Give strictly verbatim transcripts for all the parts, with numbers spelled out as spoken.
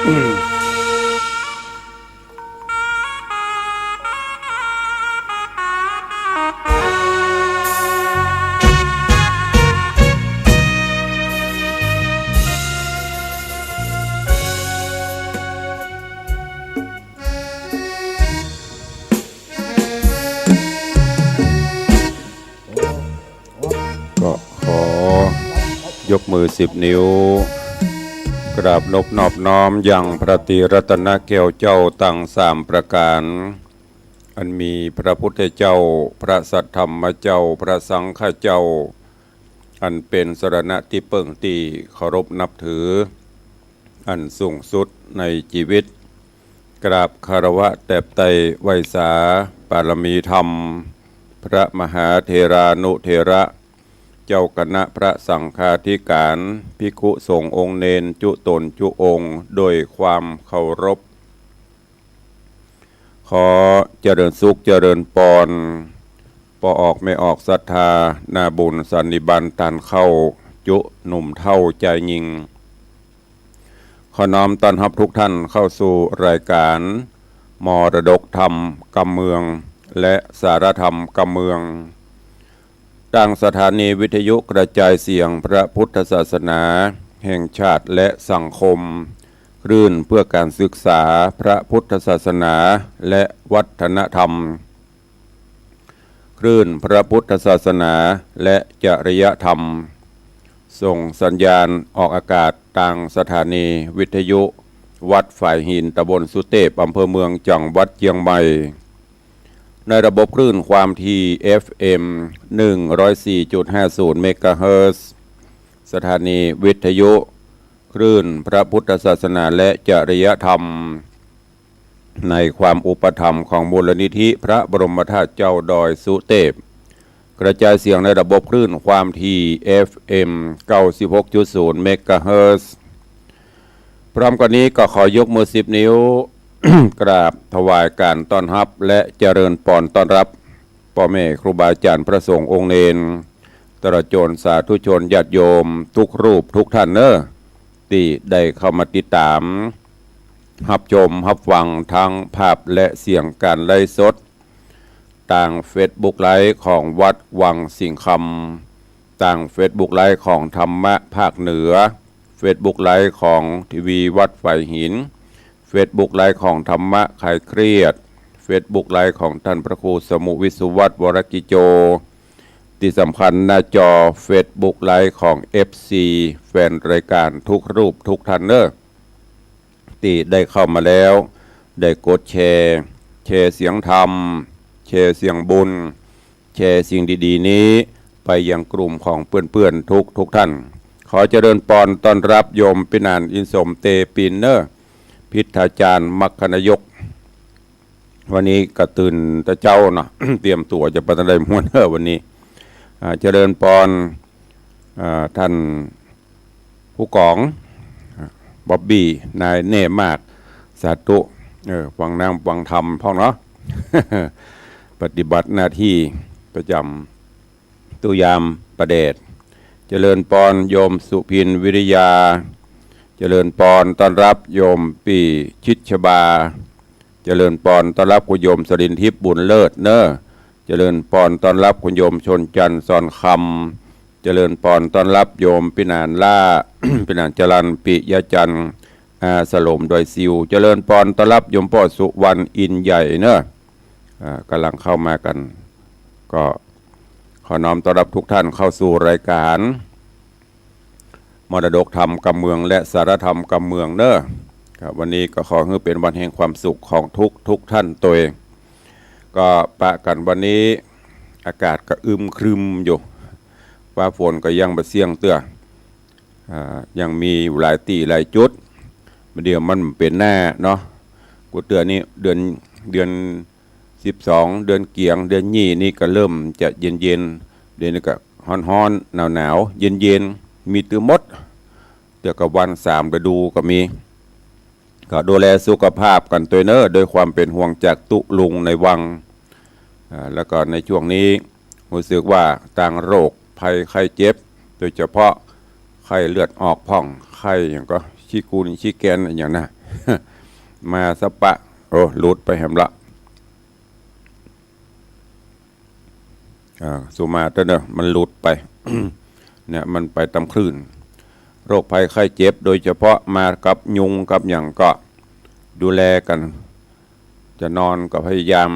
ก็ขอยกมือสิบนิ้ว กราบนบนอบน้อมยังพระตรีรัตนแก้วเจ้าตังสามประก๋าน อันมีพระพุทธเจ้า พระสัทธรรมเจ้า พระสังฆเจ้า อันเป๋นสรณะตี้เปิ้งตี้เคารพนับถือ อันสูงสุดในจีวิต กราบคารวะแตบไตร่ไหว้สาปารมีธรรม พระมหาเถรานุเถระ เจ้าคณะพระสังฆาธิก๋าน ภิกขุสงฆ์องค์เณรจุต๋นจุองค์ โดยความเคารพ ขอเจริญสุขเจริญปอน ป้อออกแม่ออกศรัทธา นาบุญสันนิบาตต้านเข้า จุหนุ่มเฒ่าจายญิง ขอน้อมต้อนฮับทุกท่านเข้าสู่รายก๋าน มรดกธรรมกำเมือง และสารธรรมกำเมือง ตางสถานีวิทยุกระจายเสียงพระพุทธศาสนาแห่งชาติและสังคม คลื่นเพื่อการศึกษาพระพุทธศาสนาและวัฒนธรรม คลื่นพระพุทธศาสนาและจริยธรรม ส่งสัญญาณออกอากาศตางสถานีวิทยุวัดฝายหิน ตำบลสุเตพ อำเภอเมือง จังหวัดเจียงใหม่ ในระบบคลื่นความถี่ เอฟเอ็ม หนึ่งร้อยสี่จุดห้าศูนย์ เมกะเฮิรตซ์ สถานีวิทยุคลื่นพระพุทธศาสนาและจริยธรรม ในความอุปถัมภ์ของมูลนิธิพระบรมธาตุเจ้าดอยสุเตพ กระจายเสียงในระบบคลื่นความถี่ เอฟเอ็ม เก้าสิบหกจุดศูนย์ เมกะเฮิรตซ์ พร้อมกั๋นนี้ก็ขอยกมือสิบนิ้ว กราบถวายการต้อนฮับและเจริญปอนต้อนฮับ ป้อแม่ครูบาอาจ๋ารย์พระสงฆ์องค์เณร ตลอดจ๋นสาธุชนญาติโยมทุกรูปทุกท่านเน้อ ตี้ได้เข้ามาติดต๋าม ฮับชมฮับฟังทั้งภาพและเสียงก๋านไลฟ์สด ตางเฟซบุ๊กไลฟ์ของวัดวังสิงห์คำ ตางเฟซบุ๊กไลฟ์ของธรรมะภาคเหนือ เฟซบุ๊กไลฟ์ของทีวีวัดฝายหิน เฟซบุ๊กไลฟ์ของธรรมะคลายเครียด เฟซบุ๊กไลฟ์ของต้านพระครูสมุห์ วิศวัฒน์ วรกิจโจ ตี้สำคัญหน้าจอเฟซบุ๊กไลฟ์ของเอฟซี แฟนรายก๋านทุกรูปทุกท่านเน้อ ตี้ได้เข้ามาแล้ว ได้กดแชร์ แชร์เสียงธรรม แชร์เสียงบุญ แชร์สิ่งดีๆ นี้ไปยังกลุ่มของเปื้อนๆ ทุกๆ ท่าน ขอเจริญปอนต้อนฮับโยมปี้หนาน อินสม เตปินเน้อ พิทธาจ๋ารย์ มรรคนายก วันนี้ก็ตื่นแต่เจ๊าเนาะ เตรียมตั๋วจะไปตางใดมั่วเน้อวันนี้ อ่า เจริญปอน อ่า ท่านผู้ก๋อง อ่า บ๊อบบี้ นายแน่มาก สาธุ เออ ฟังน้ำฟังธรรมพ่องเนาะ ปฏิบัติหน้าที่ประจ๋ำ ตู้ยามประแดด เจริญปอนโยมสุพิน วิริยา เจริญปอนต้อนฮับโยมปี้ชิดชบา เจริญปอนต้อนฮับคุณโยมสรินทิพย์ บุญเลิศเน้อ เจริญปอนต้อนฮับคุณโยมชนจันทร์ สอนคำ เจริญปอนต้อนฮับโยมปี้หนานล้า ปี้หนานจรัญ ปิยะจันทร์ อาสลม ดอยซิว เจริญปอนต้อนฮับโยมป้อสุวรรณ อินใหญ่เน้อ อ่า ก๋ำลังเข้ามากั๋น ก็ขอน้อมต้อนฮับทุกท่านเข้าสู่รายก๋าน มรดกธรรมกำเมืองและสารธรรมกำเมืองเน้อ ครับ วันนี้ก็ขอหื้อเป๋นวันแห่งความสุขของทุกๆ ท่านตวย ก็ปะกั๋นวันนี้อากาศก็อึมครึมอยู่ ฟ้าฝนก็ยังบ่เสี้ยงเตื้อ อ่า ยังมีอยู่หลายตี้หลายจุด บ่าเดี่ยวมันเป๋นหน้าเนาะ กูเตื้อนี่เดือน เดือนสิบสอง เดือนเกี๋ยง เดือนยี่นี่ก็เริ่มจะเย็นๆ เดี๋ยวนี้ก็ฮ้อนๆ หนาวๆ เย็นๆ มีตื้อหมด เตื้อก็วันสามฤดูก็มี ก็ดูแลสุขภาพกั๋นตวยเน้อ ด้วยความเป๋นห่วงจากตุ๊ลุงในวัง อ่า แล้วก็ในช่วงนี้ ฮู้สึกว่าตางโรคภัยไข้เจ็บ โดยเฉพาะไข้เลือดออกพ่อง ไข้หยังก็ชิกุนชิแกนหยังนะ มาสะปะ โอ้ หลุดไปแหมละ อ่า สุมาเต๊อะเนอะ มันหลุดไป เนี่ย มันไปต๋ามคลื่น โรคภัยไข้เจ็บ โดยเฉพาะมากับยุงกับหยังก็ดูแลกั๋น จะนอนก็พยายาม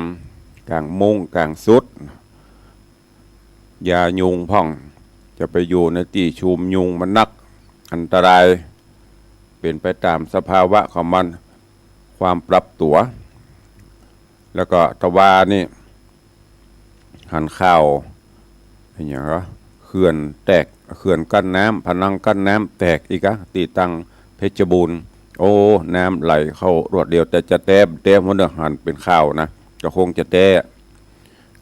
ก๋างมุ้งก๋างสุด ยายุงพ่อง จะไปอยู่ในตี้ชุมยุงมันนัก อันตราย เป๋นไปต๋ามสภาวะของมัน ความปรับตั๋ว แล้วก็ตะวานี่ หันข่าว อะหยังวะ เขื่อนแตก เขื่อนกั้นน้ำ ผนังกั้นน้ำแตกอีกอะ ตี้ตังเพชรบูรณ์ โอ้ น้ำไหลเข้ารวดเดียว แต่จะแต๊บ่แต๊ หัวเนื้อหันเป๋นข่าวนะ ก็คงจะแต๊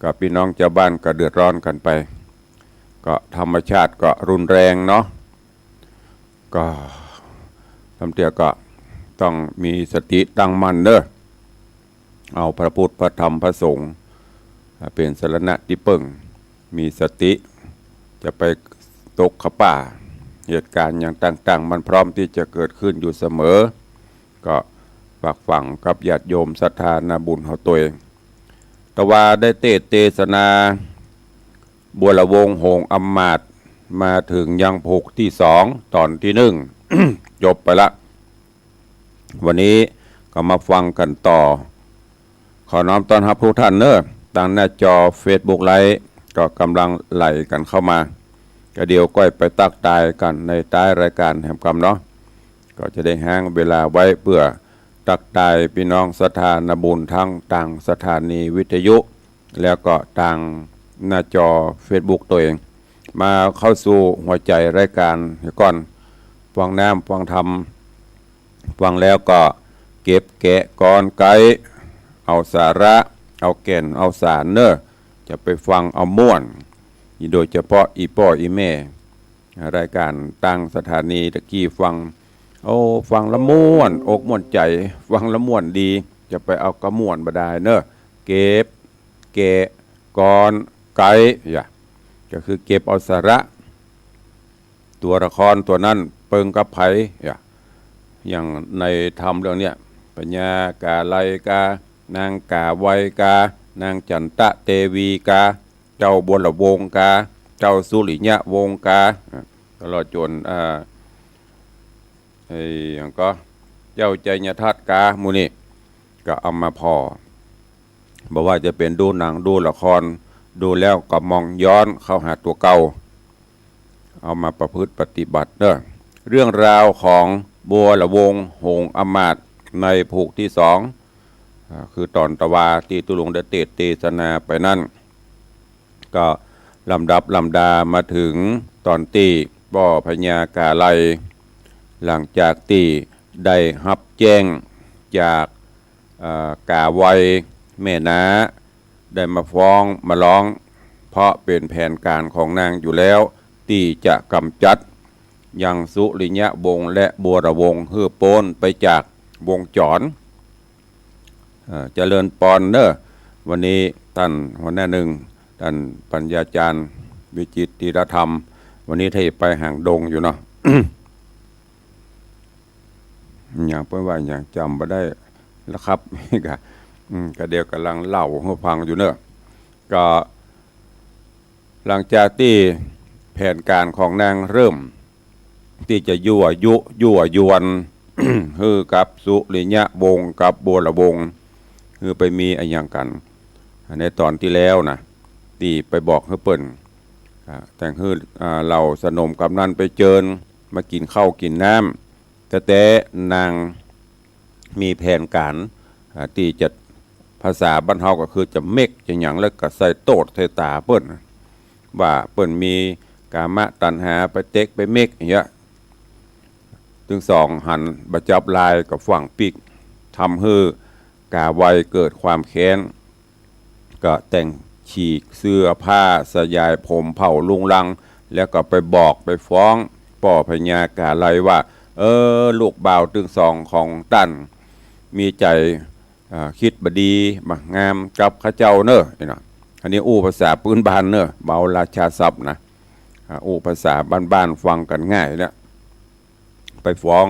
ก็ปี้น้องจาวบ้านก็เดือดร้อนกั๋นไป ก็ธรรมชาติก็รุนแรงเนาะ ก็ลำเตื้อก็ต้องมีสติตั้งมั่นเนอะ เอาพระพุทธพระธรรมพระสงฆ์เป๋นสรณะตี้เปิ้ง มีสติ จะไปตกเข้าป่า เหตุก๋ารณ์หยังต่างๆ มันพร้อมตี้จะเกิดขึ้นอยู่เสมอ ก็ฝากฝังกับญาติโยมศรัทธานาบุญเฮาตวย ตะวาได้เตสน์เตสนา บัวระวงศ์ หงส์อำมาตย์ มาเถิงยังผูกตี้สอง ต๋อนตี้นึ่ง จบไปละ วันนี้ก็มาฟังกั๋นต่อ ขอน้อมต้อนฮับทุกท่านเนอะ ตางหน้าจอเฟซบุ๊กไลฟ์ ก็ก่ำลังไหลกั๋นเข้ามา ก็เดี๋ยวก้อยไปตั๊กตายกั๋นในต๊ายรายก๋านแหมกำเนาะ ก็จะได้ฮ้างเวลาไว้เปื้อตั๊กตายปี้น้องศรัทธานาบุญตังตางสถานีวิทยุ แล้วก็ตางหน้าจอเฟซบุ๊กตวยเอง มาเข้าสู่หัวใจ๋รายก๋านเหียก่อน ฟังน้ำฟังธรรม ฟังแล้วก็เก็บแกะกอนไก๊ เอาสาระ เอาแก่น เอาสารเนอะ จะไปฟังเอาม่วน โดยเฉพาะอี่ป้ออี่แม่ รายก๋านตางสถานีตะกี้ฟัง โอ้ ฟังละม่วนอกม่วนใจ๋ ฟังละม่วนดี จะไปเอาก้าม่วนบ่ดายเนอะ เก็บแกะกอนไก๊ อย่า ก็คือเก็บเอาสาระ ตั๋วละครตั๋วนั้นเปิงกับใผ อย่า อย่างในธรรมเรื่องเนี้ย พญากาไลยกา นางก๋าไวกา นางจันตะเตวีกา เจ้าบัวระวงศ์กา เจ้าสุริยวงศ์กา อ่ะ ตลอดจ๋น อ่า ไอ้หยังก็ เจ้าชัยทัตติ์กา หมู่นี้ ก็เอามาผ่อ บ่ว่าจะเป๋นดูหนังดูละคร ดูแล้วก็มองย้อนเข้าหาตั๋วเก่า เอามาประพฤติปฏิบัติเนอะ เรื่องราวของบัวระวงศ์ หงส์อำมาตย์ ในผูกตี้สอง อ่า คือต๋อนตะวาตี้ตุ๊ลุงได้เตสน์เตสนาไปนั้น ก็ลำดับลำดามาเถิงต๋อนตี้ป้อพญากาไลย หลังจากตี้ได้ฮับแจ้งจาก เอ่อ ก๋าไวแม่น้า ได้มาฟ้องมาร้อง เพราะเป๋นแผนก๋านของนางอยู่แล้ว ตี้จะก๋ำจัดยังสุริยวงศ์และบัวระวงศ์หื้อป๊นไปจากวงจร เอ่อ เจริญปอนเนอะ วันนี้ต้านหัวหน้านึ่ง ต้านปัญญาจารย์วิจิตรธีรธรรม วันนี้ถ้าไปหางดงอยู่เนาะ หยังเปิ้นว่าหยังจ๋ำบ่ได้แล้วครับ ก็ อืม ก็เดี๋ยวก่ำลังเล่าหื้อฟังอยู่เนอะ ก็ หลังจากตี้แผนก๋านของนางเริ่มตี้จะยั่วยุ ยั่วยวน หื้อกับสุริยวงศ์กับบัวระวงศ์ หื้อไปมีอะหยังกั๋น ในต๋อนตี้แล้วนะ ตี้ไปบอกหื้อเปิ้น อ่า แต่งหื้อ อ่า เหล่าสนมกำนันไปเจิญ มากิ๋นข้าวกิ๋นน้ำ แต๊ๆ นาง มีแผนก๋าน อ่า ตี้จะ ภาษาบ้านเฮาก็คือจะเม็กจะหยัง แล้วก็ใส่โต้ษใส่ต๋าเปิ้น ว่าเปิ้นมีกามตัณหาไปเต็กไปเม็กอย่างเงี้ย ตึงสองหันบ่จับลายก็ฝังปิ๊ก ทำหื้อก๋าไวเกิดความแค้น ก็แต่งฉีกเสื้อผ้า สยายผมเผ่ารุงรัง แล้วก็ไปบอกไปฟ้องป้อพญาก๋าไลยว่า เออ ลูกบ่าวตึงสองของต้าน มีใจ๋ อ่า กึ๊ดบ่ดีบ่งามกับข้าเจ้าเน่อ นี่นะ อันนี้อู้ภาษาปื้นบ้านเน่อ บ่เอาราชาศัพท์นะ อ่า อู้ภาษาบ้านๆ ฟังกั๋นง่ายเนี่ย ไปฟ้อง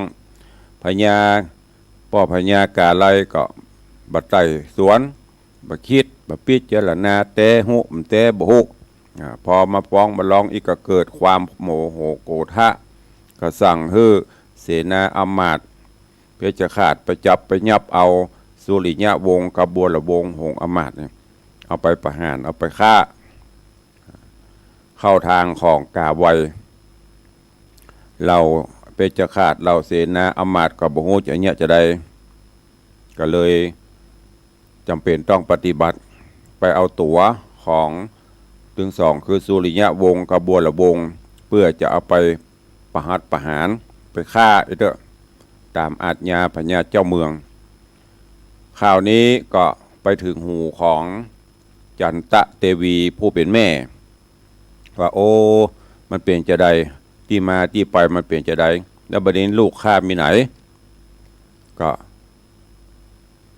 พญา ป้อพญากาไลยก็บ่ไต่สวน บ่กึ๊ด บ่พิจารณา แต๊ฮู้บ่แต๊บ่ฮู้ อ่า พอมาฟ้องมาร้องอีกก็เกิดความโมโหโกธะ ก็สั่งหื้อเสนาอำมาตย์เพชฌฆาตไปจับไปยับเอาสุริยวงศ์กับบัวระวงศ์หงส์อำมาตย์เนี่ย เอาไปประหาร เอาไปฆ่า เข้าทางของกาไว เหล่าเพชฌฆาต เหล่าเสนาอำมาตย์ก็บ่ฮู้จะเยียะจาใด ก็เลยจ๋ำเป๋นต้องปฏิบัติ ไปเอาตั๋วของตึงสอง คือสุริยวงศ์กับบัวระวงศ์ เปื้อจะเอาไปประหัตประหาร ไปฆ่าอีกเต๊อะ ต๋ามอาชญาพญาเจ้าเมือง ข่าวนี้ก็ไปเถิงหูของจันตะเตวีผู้เป๋นแม่ ว่า โอ้ มันเป๋นจาใด ตี้มาตี้ไปมันเป๋นจาใด แล้วบัดนี้ลูกข้ามีไหน ก็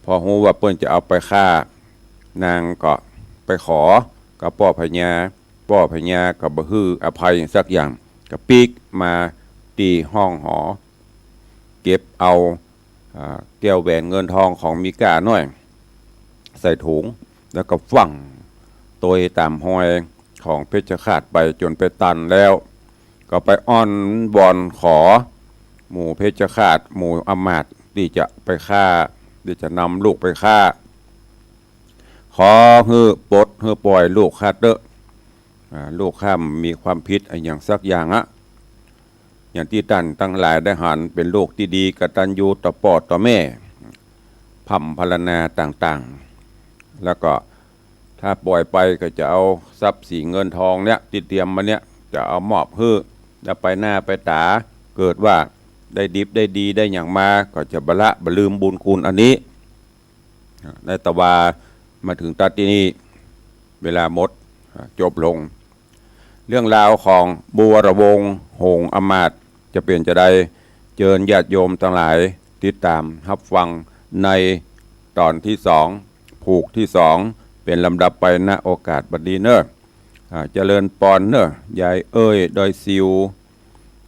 พอฮู้ว่าเปิ้นจะเอาไปฆ่า นางก็ไปขอกับป้อพญา ป้อพญาก็บ่หื้ออภัยสักอย่าง ก็ปิ๊กมาตี้ห้องหอ เก็บเอา อ่า แก้วแหวนเงินทองของมีก้าหน้อย ใส่ถุง แล้วก็ฟั่งตวยต๋ามฮอยของเพชฌฆาตไปจ๋นไปตันแล้ว ก็ไปอ้อนวอนขอหมู่เพชฌฆาต หมู่อำมาตย์ตี้จะไปฆ่า ตี้จะนำลูกไปฆ่า ขอหื้อปลดหื้อป่อยลูกข้าเต๊อะ อ่า ลูกข้าบ่มีความผิดอะหยังสักอย่างอะ อย่างตี้ต้านตังหลายได้หัน เป๋นลูกตี้ดีกตัญญูต่อป้อต่อแม่ พร่ำพรรณนาต่างๆ แล้วก็ถ้าป่อยไปก็จะเอาทรัพย์สินเงินทองเนี่ยตี้เตรียมมาเนี่ย จะเอามอบหื้อ แล้วไปหน้าไปต๋า เกิดว่าได้ดิบได้ดีได้หยังมา ก็จะบ่ละบ่ลืมบุญคุณอันนี้ ในตะวามาเถิงตั๊ดตี้นี่ เวลาหมด อ่า จบลง เรื่องราวของบัวระวงศ์หงส์อำมาตย์จะเป๋นจาใด เจิญญาติโยมตังหลายติดต๋ามฮับฟังในต๋อนตี้สอง ผูกตี้สอง เป๋นลำดับไป ณ โอกาสบัดนี้เน่อ อ่า เจริญปอนเน่อ ยายเอ้ย ดอยซิว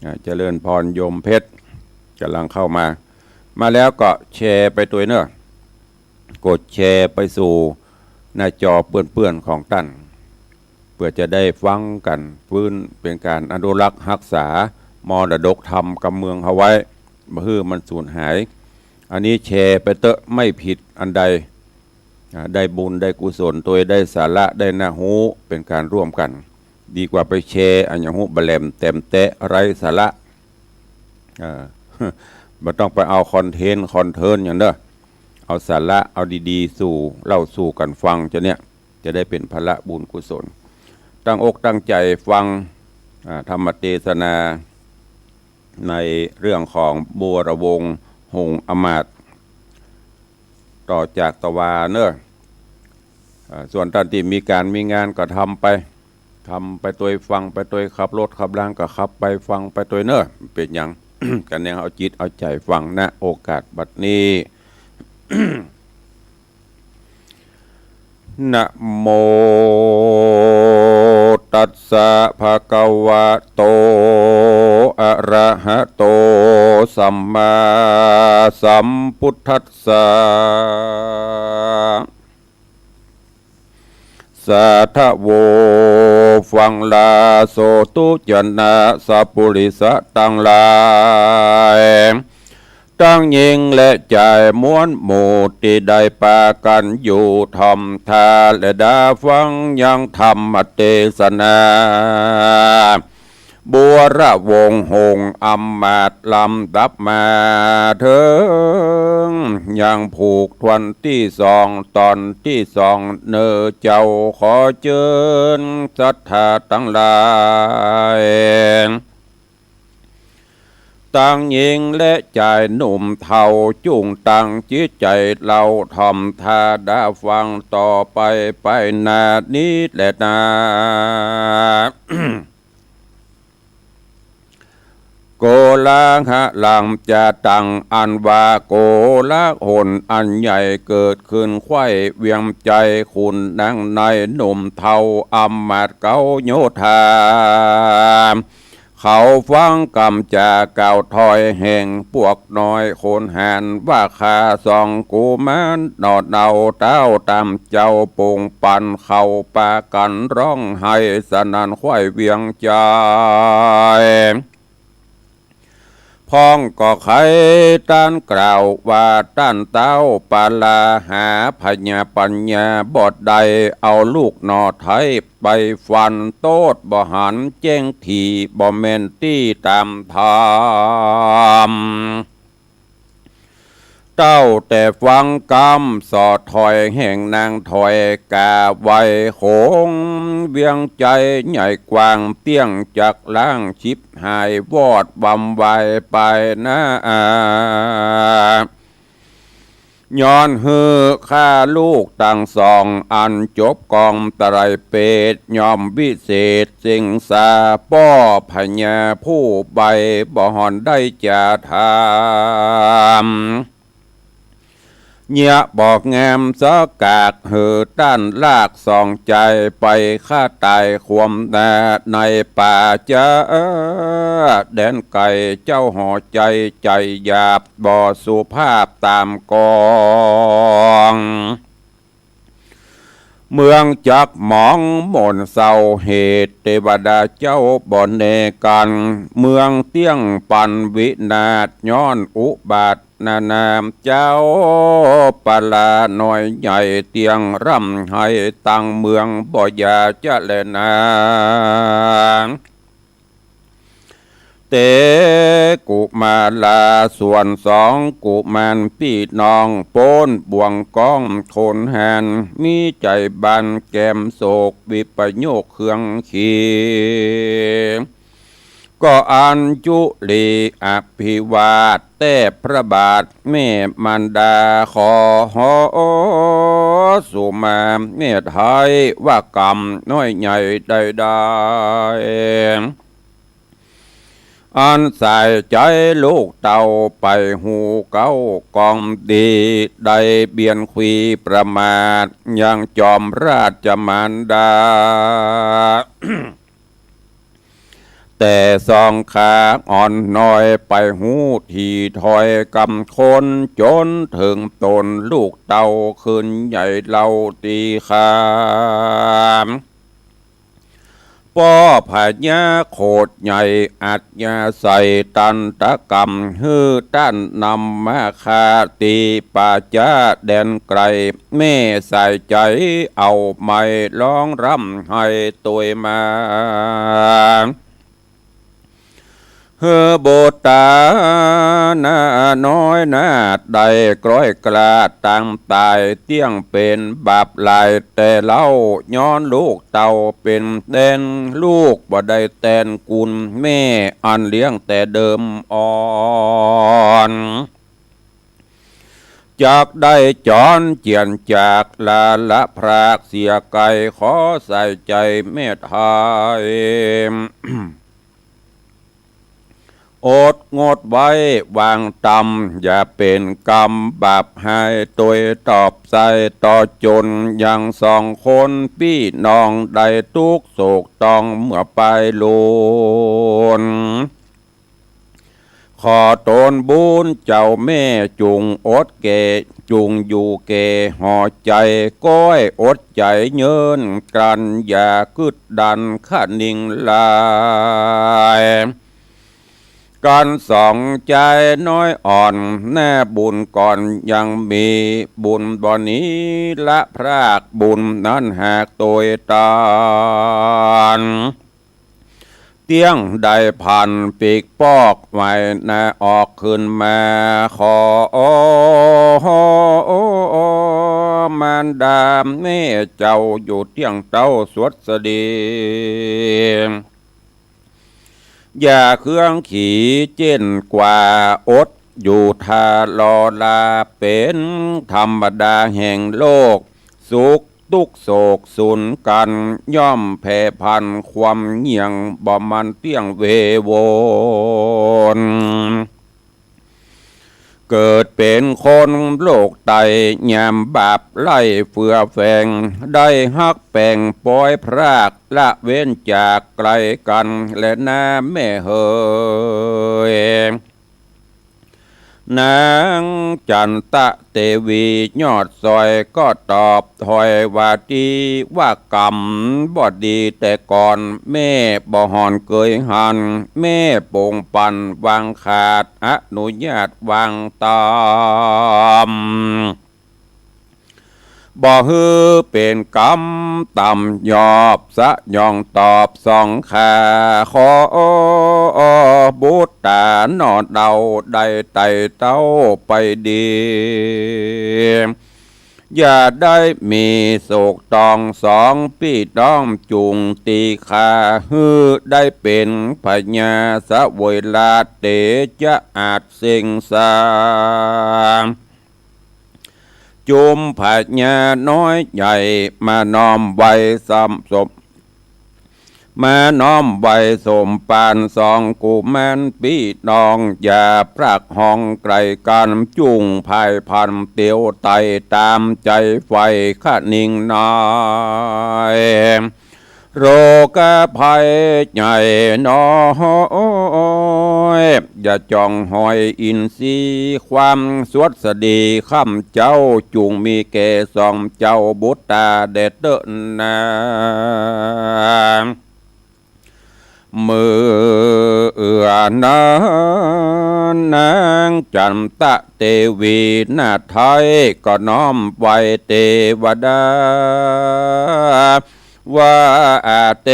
อ่า เจริญพร โยมเพชร ก่ำลังเข้ามา มาแล้วก็แชร์ไปตวยเน่อ กดแชร์ไปสู่หน้าจอเปื้อนๆ ของต้าน เปื้อจะได้ฟังกั๋น ปื้นเป๋นก๋านอนุรักษ์ฮักษามรดกธรรมกำเมืองเฮาไว้ บ่หื้อมันสูญหาย อันนี้แชร์ไปเต๊อะ ไม่ผิดอันใด อ่า ได้บุญได้กุศลตวย ได้สาระ ได้หน้าฮู้ เป๋นก๋านร่วมกั๋น ดีกว่าไปแชร์อะหยังฮู้บ่แหลมแต๋มแต๊ะไร้สาระ เออ บ่ต้องไปเอาคอนเทนต์คอนเทินต์หยังเน่อ เอาสาระ เอาดีๆ สู่ เล่าสู่กั๋นฟัง จะเนี่ย จะได้เป๋นผละบุญกุศล ตั้งอกตั้งใจ๋ฟัง อ่า ธรรมเตสนา ในเรื่องของบัวระวงศ์หงส์อำมาตย์ ต่อจากตะวาเน่อ อ่า ส่วนต้านตี้มีก๋านมีงานก็ทำไป ทำไปตวย ฟังไปตวย ขับรถขับลางก็ขับไป ฟังไปตวยเน่อ เป๋นหยัง ก็แนงเอาจิตเอาใจ๋ฟัง ณ โอกาสบัดนี้ นะโมตัสสะ ภะคะวะโต อะระหะโต สัมมาสัมพุทธัสสะ สาธะโว ฟังลาโสตุ จะนะ สัพปุริสะตังหลาย ตังญิงและจายมวลหมู่ตี้ได้ปากั๋นอยู่ถ่อมท่าและดาฟังยังธรรมเตสนา บัวระวงศ์หงส์อำมาตย์ลำดับมาเถิง ยังผูกถ้วนตี้สอง ต๋อนตี้สองเน่อเจ้า ขอเจิญศรัทธาตังหลาย ตังญิงและจายหนุ่มเฒ่า จุ่งตั้งจิตใจ๋เล่าถ่อมท่าดาฟังต่อไป ไปหน้านี้แลนา โกลาหะลังจะตัง อันว่าโกลาหลอันใหญ่เกิดขึ้นไขว้เวียงใจ๋ ขุนนางนายหนุ่มเฒ่าอำมาตย์เก๊าโยธา เขาฟังกำจากล่าวถ้อยแห่งปวกน้อยคนหาญ ว่าข้าสองกุมารหน่อเนาเต้าต๋ามเจ้าปงปัน เขาปากั๋นฮ้องไห้สนั่นไขว่เวียงใจ๋ พ่องก็ไขต้านกล่าวว่า ต้านเต้าปาลาหาพญาปัญญาบ่ได้ เอาลูกหน่อไท้ไปฟันโต้ษบ่หันแจ้งถี่ บ่แม่นตี้ต๋ามธรรม เต้าแต่ฟังกำส่อถ้อยแห่งนางถอย ก๋าไหวโขงเวียงใจ๋ใหญ่กว้าง เตี้ยงจักล้างฉิบหายวอดวำวายไปนา ย้อนหื้อข้าลูกตังสอง อันจบกองไตรเปต ย่อมวิเศษสิงสา ป้อพญาผู้ใบ้ บ่หอนได้จ๋าถาม เยียะบอกงามสะกาก หื้อต้านลากสองใจ๋ ไปฆ่าต๋ายความนาในป่าจ๊า แดนไก๋ เจ้าหอใจ๋ใจ๋หยาบ บ่สุภาพต๋ามกอง เมืองจักหมองหม่นเศร้าเหตุ เตวดาเจ้าบ่แน่กั๋น เมืองเตี้ยงปันวินาศ ย้อนอุบาทนานา เจ้าปาลาน้อยใหญ่เตี้ยงร่ำไห้ ตังเมืองบ่อยากจะแลนา เตกุมาราส่วนสองกุมารปี้น้อง ป๊นบ่วงกองคนหาญ มีใจ๋บานแก้มโศก วิปโยคเครื่องขี ก็อัญจุลีอภิวาท แต้พระบาทแม่มารดา ขอสุมาเมตไท้ ว่ากำน้อยใหญ่ใดๆ อันสายใจ๋ลูกเต้าไปฮู้เก๊ากองดี ได้เบียนคุยประมาท ยังจอมราชมารดา แต่สองขาอ่อนน้อย ไปฮู้ถี่ถ้อยกำคน จ๋นเถิงต๋นลูกเต้า คืนใหญ่เล่าตี้คำ ป้อพญาโขดใหญ่อัธยาศัย ตันตกรรมหื้อต้านนำมาฆ่าตี้ป่าจ๊าแดนไก๋ แม่สายใจ๋เอาไม้ฮ้องร่ำไห้ตวยมา หื้อบุตรหน้าน้อยนาฏได้คล้อยคลาดตังต๋าย เตี้ยงเป๋นบาปหลายแต่เล่า ย้อนลูกเต้าเป๋นแดน ลูกบ่ได้แตนกุณแม่ อันเลี้ยงแต่เดิมอ่อน จักได้จ๋อนเจียนจาก ลาละพรากเสียไก๋ ขอสายใจ๋เมตไท้ อดงดไว้วางตำ อย่าเป๋นกรรมบาปหาย ตวยตอบใส่ต่อจ๋น ยังสองคนปี้น้อง ได้ตุ๊กข์โศกต้องเมื่อปายลุน ขอตนบุญเจ้าแม่จุ่งอดแก่ จุ่งอยู่แก่หอใจ๋ ก้อยอดใจ๋เยินกลั้น อย่ากึ๊ดดันคะนิงหลาย กั๋นสองใจ๋น้อยอ่อน หน้าบุญก่อนยังมี บุญบ่หนีละพราก บุญนั้นหากตวยตาน เตี้ยงได้ผันปีกปอก ไหวหน้าออกคืนมา ขอมารดาแม่เจ้า อยู่เตี้ยงเต้าสวัสดี อย่าเคืองขีเจ้นกว่า อดอยู่ท่ารอลา เป๋นธรรมดาแห่งโลก สุขตุ๊กข์โศกสูญกั๋น ย่อมแผ่พันความเยี่ยง บ่มันเตี้ยงเววน เกิดเป๋นคนโลกไต ยามบาปไล่เฟือแฝง ได้ฮักแป๋งป๊อยพราก ละเว้นจากไกลกั๋น แลนาแม่เหย นางจั๋นตะเตวียอดสอยก็ตอบถอยว่า ตี้ว่ากรรมบ่ดีแต่ก่อน แม่บ่ห่อนเกยหัน แม่ปงปันวางขาด อนุญาตวางต๋าม บ่หื้อเป๋นกรรมต่ำยอบ สยองตอบสองข้า ขอบุตตาหน่อเดา ได้ไต่เต้าไปดี อย่าได้มีโศกตองสองปี้น้อง จุ่งตี้ข้า หื้อได้เป๋นพญาเสวยราช เตจะอาจเซ็งสา จุมพญาน้อยใหญ่ มาน้อมไหว้สม สม มาน้อมไหว้สมปานสองกุมารปี้น้อง อย่าปรักฮ้องไกลกั๋น จุ่งพ่ายพลันเตียวไต่ ต๋ามใจ๋ใฝ่คะนิงน้อย โรคภัยใหญ่น้อย อย่าจ้องหอยอินทรีย์ ความสวัสดีข้าพเจ้า จุ่งมีแก่สองเจ้าบุตตาแด่เต๊อะนา เมื่อนั้นนางจั๋นตะเตวีนาถไท้ ก็น้อมไหว้เตวดา ว่า เต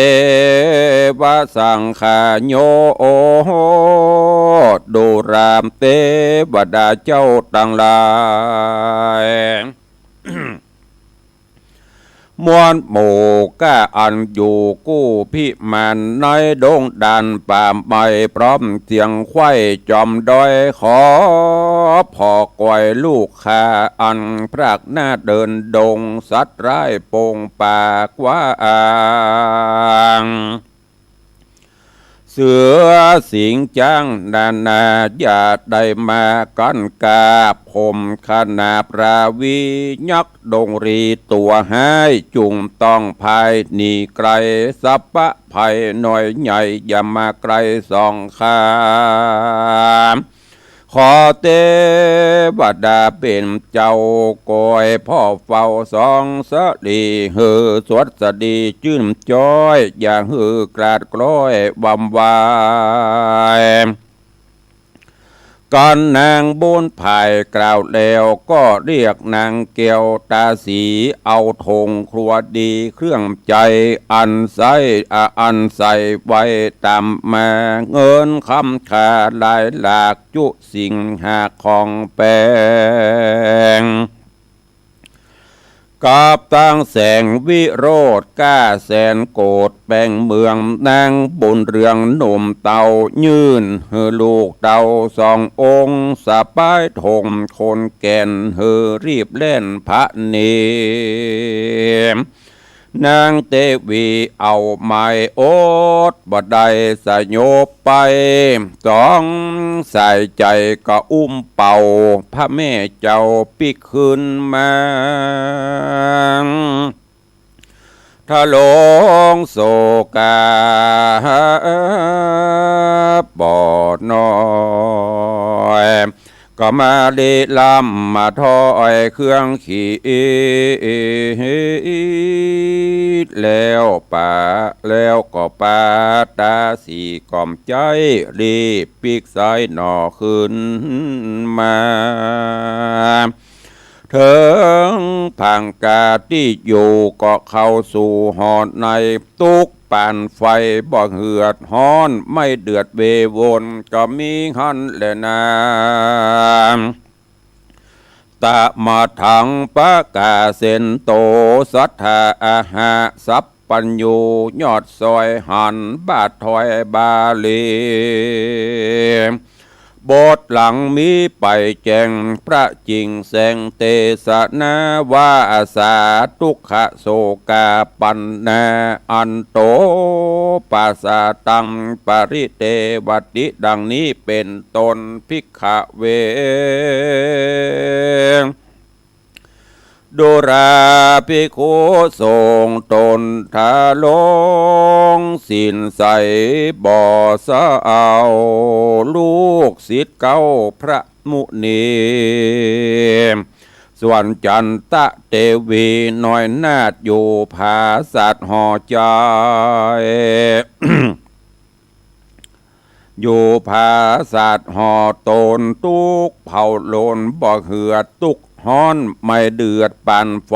วะสังฆาโย ดูราเตวดาเจ้าตังหลาย มวลหมู่ก้าอันอยู่กู้พิมานในดงด่านป่าไม้ พร้อมเสียงไขว้จอมดอย ขอผ่อกอยลูกข้า อันพรากหน้าเดินดง สัตว์ร้ายปงป่ากว้าง เสือสิงห์จ๊างนานา อย่าได้มากั้นกา ข่มขนาบราวี ยักษ์ดงรีตั๋วฮ้าย จุ่งต้องพ่ายหนีไกล สัพพะภัยน้อยใหญ่ อย่ามาใก้สองข้า ขอเตวดาเป๋นเจ้า คอยผ่อเฝ้าส่องสลี หื้อสวัสดีจื้นจ้อย อย่าหื้อคลาดคล้อยวำวาย กันนางบุญภายกล่าวแล้ว ก็เรียกนางแก้วตาสี เอาธงครัวดีเครื่องใจ๊ อันใส้ อันใส่ไว้ต๋ามมา เงินคำค่าหลายหลาก จุสิ่งหาของแป๋ง กับตังแสงวิโรจน์ ก้าแสนโกษแป๋งเมือง นางบุญเรืองหนุ่มเต้า ยื่นหื้อลูกเต้าสององค์ สะพายธงคนแก่น หื้อรีบแล่นผะเน นางเตวีเอาไม้อดบ่ได้สยบไป สองสายใจ๋ก็อุ้มเป่า พระแม่เจ้าปิ๊กคืนมา ทะลงโศกา บ่น้อย ก็มาลีลำมาถอยเครื่องขีด แล้วปะ แล้วก็ปาตาสีก้อมใจ๊ รีบปิ๊กสายหน่อคืนมา เถิงผางกาตี้อยู่ ก็เข้าสู่หอใน ตุ๊กข์ปานไฟบ่เหือดฮ้อน ไม่เดือดเววน ก็มีหั้นแลนา ตะมะทังปะกาเสนโต สัตถาอาหะสัพพัญญู ยอดสอยหันบาทถอยบาลี บทหลังมีไปแจ้งประจิ่งแสงเตสนาว่า สา ทุกขโศกาปัณณา อันโต ปัสสะตัง ปริเทวติ ดังนี้เป๋นต้น ภิกขะเว ดูราภิกขุ ทรงตนทะลงศีลใสบ่เซา ลูกศิษย์เก๊าพระมุนี ส่วนจันตะเตวีน้อยนาถอยู่ผาสัตว์หอใจ๋ อยู่ผาสัตว์หอตน ตุ๊กข์เผาโลนบ่เหือด ตุ๊กข์ฮ้อนไม่เดือด ปานไฟ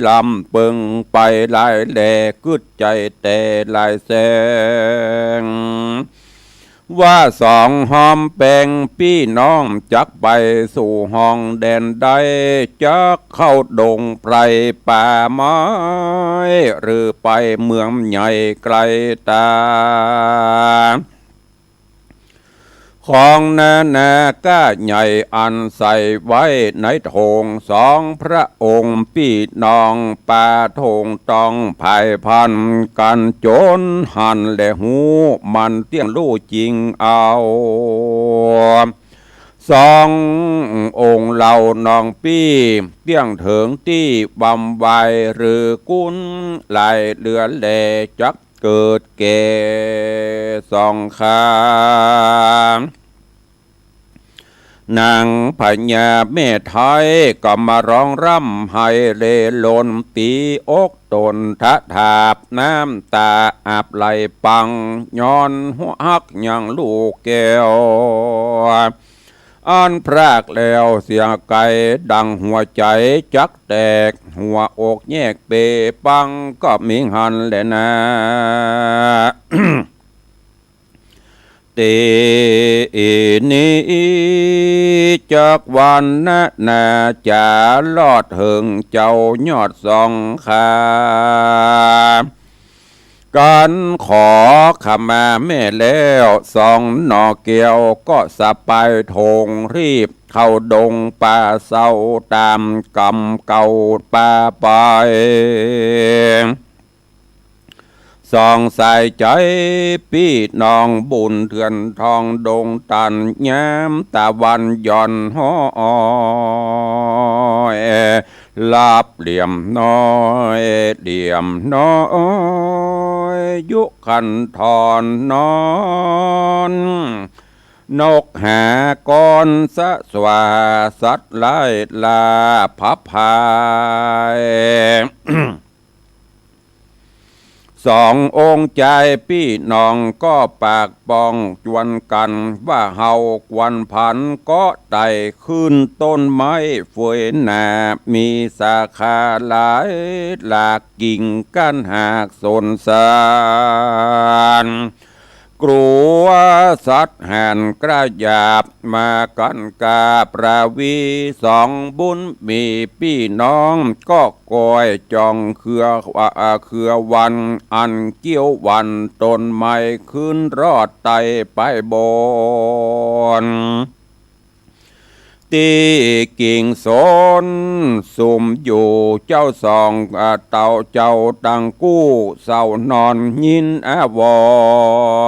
ลำเปิงไปหลายแล กึ๊ดใจ๋แต่หลายแสง ว่าสองฮ้อมแปงปี้น้อง จักไปสู่ห้องแดนใด จักเข้าดงไพรป่าไม้ หรือไปเมืองใหญ่ไกลต๋า ของนานาก้าใหญ่อันใส่ไว้ในโถง สองพระองค์ปี้น้อง ปาโถงต้องผายพันกั๋น จ๋นหันแลฮู้มันเตี้ยงฮู้จริงเอา สององค์เหล่าน้องปี้ เตี้ยงเถิงตี้บำวาย หรือกุนหลายเหลือแล จักเกิดแก่สองข้า นางพญาแม่ไทยก็มาฮ้องร่ำไห้เล่นลน ตี๋อกต๋นทะถาบ น้ำต๋าอาบไหลปัง ย้อนฮักยังลูกแก้ว อันพรากแล้วเสียไก๋ ดังหัวใจ๋จักแตก หัวอกแยกเป๋ปัง ก็มีหั้นแลนา ตี๋นี้จักวรรณนาจ๋ารอดเถิงเจ้ายอดสองข้า กั๋นขอขมาแม่แล้ว สองหน่อแก้วก็สะปายโถง รีบเข้าดงป่าเซา ต๋ามกำเก่าป่าไป สองสายใจ๋ปี้น้องบุญเถื่อนทองดงตัน ยามตะวันหย่อนฮ้อย ลับเหลี่ยมน้อย เหลี่ยมน้อย ยุคันธรนอน นกหากรสะสวา สัตว์ร้ายล่าผะพาย สององค์จายปี้น้องก็ปากป้องจวนกั๋น ว่าเฮาควรผันเกาะไต่ขึ้นต้นไม้เฟยหนา มีสาขาหลายหลาก กิ่งก้านหากสนสาร กลัวสัตว์หานกล้าหยาบมากั๋นกา ประวีสองบุญมีปี้น้อง ก็ก้อยจ่องเครือ อ่า เครือวัน อันเกี้ยววันต้นไม้ ขึ้นรอดไต่ไปบน ตี้กิ่งสนสุมอยู่ เจ้าสอง อ่า เต่าเจ้าตังกู้เศร้านอน ยินอาว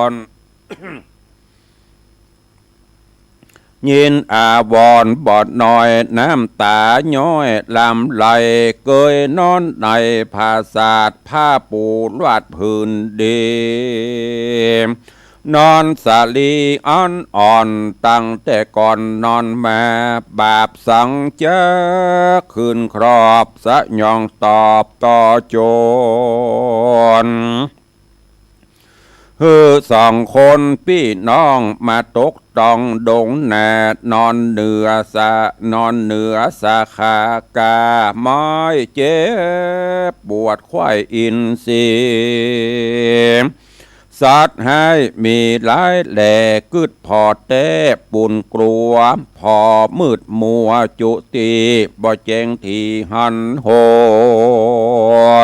รณ์ ยินอาวรณ์บ่น้อย น้ำต๋าย้อยลำไหล เกยนอนในผาสาท ผ้าปูลาดผืนดี นอนสาลีอันอ่อน ตั้งแต่ก่อนนอนมา บาปสังจักขึ้นครอบ สยองตอบต่อโจร หื้อสองคนปี้น้องมาตกต้องดงนา นอนเหนือสะ นอนเหนือสาขากา ไม้เจ็บปวดไขว้อินทรีย์ สัตว์ฮ้ายมีหลายแหล่ กึ๊ดผ่อแต๊ปูนกลัว ผ่อมืดมัวจุติ บ่แจ้งตี้หันห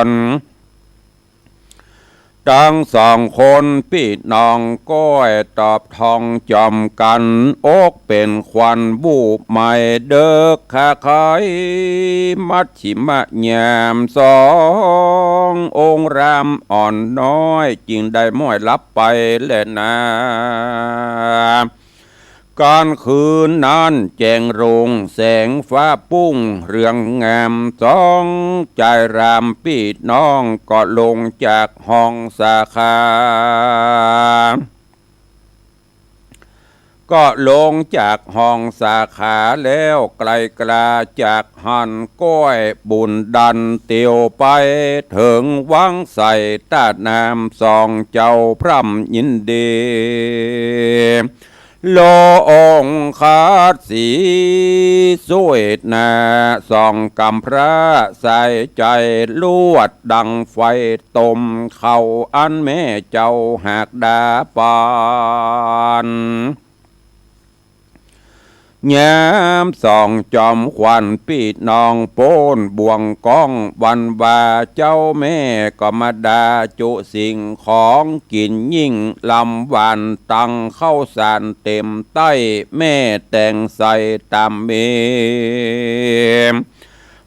น ตึงสองคนปี้น้องก้อยตอบทองจ๋อมกั๋น อกเป๋นขวัญบูบไหม้เดิก คาไขมัชฌิมะยามสอง องค์รามอ่อนน้อยจึงได้ม้อยหลับไปแลนา ก๋านคืนนั้นแจ้งโร่งแสงฟ้าปุ้งเรืองงาม สองจายรามปี้น้องก็ลงจากห้องสาขา ก็ลงจากห้องสาขาแล้วไกลกล้าจากหั้น ก้อยบุ๋นดันเตียวไปเถิงวังใส่ต้าน้ำ สองเจ้าพร่ำยินดี โลองค์ขัดสีสวยนา สองกำพร้าสายใจ๋ลวดดังไฟต้มเข้า อันแม่เจ้าหากดาปาน ยามสองจอมขวัญปี้น้องป๊นบ่วงก้อง วันว่าเจ้าแม่ก็มาดาจุสิ่งของกิ๋นยิ่งลำหวาน ตังข้าวสารเต๋มไต้ แม่แตงใส่ต๋ามมี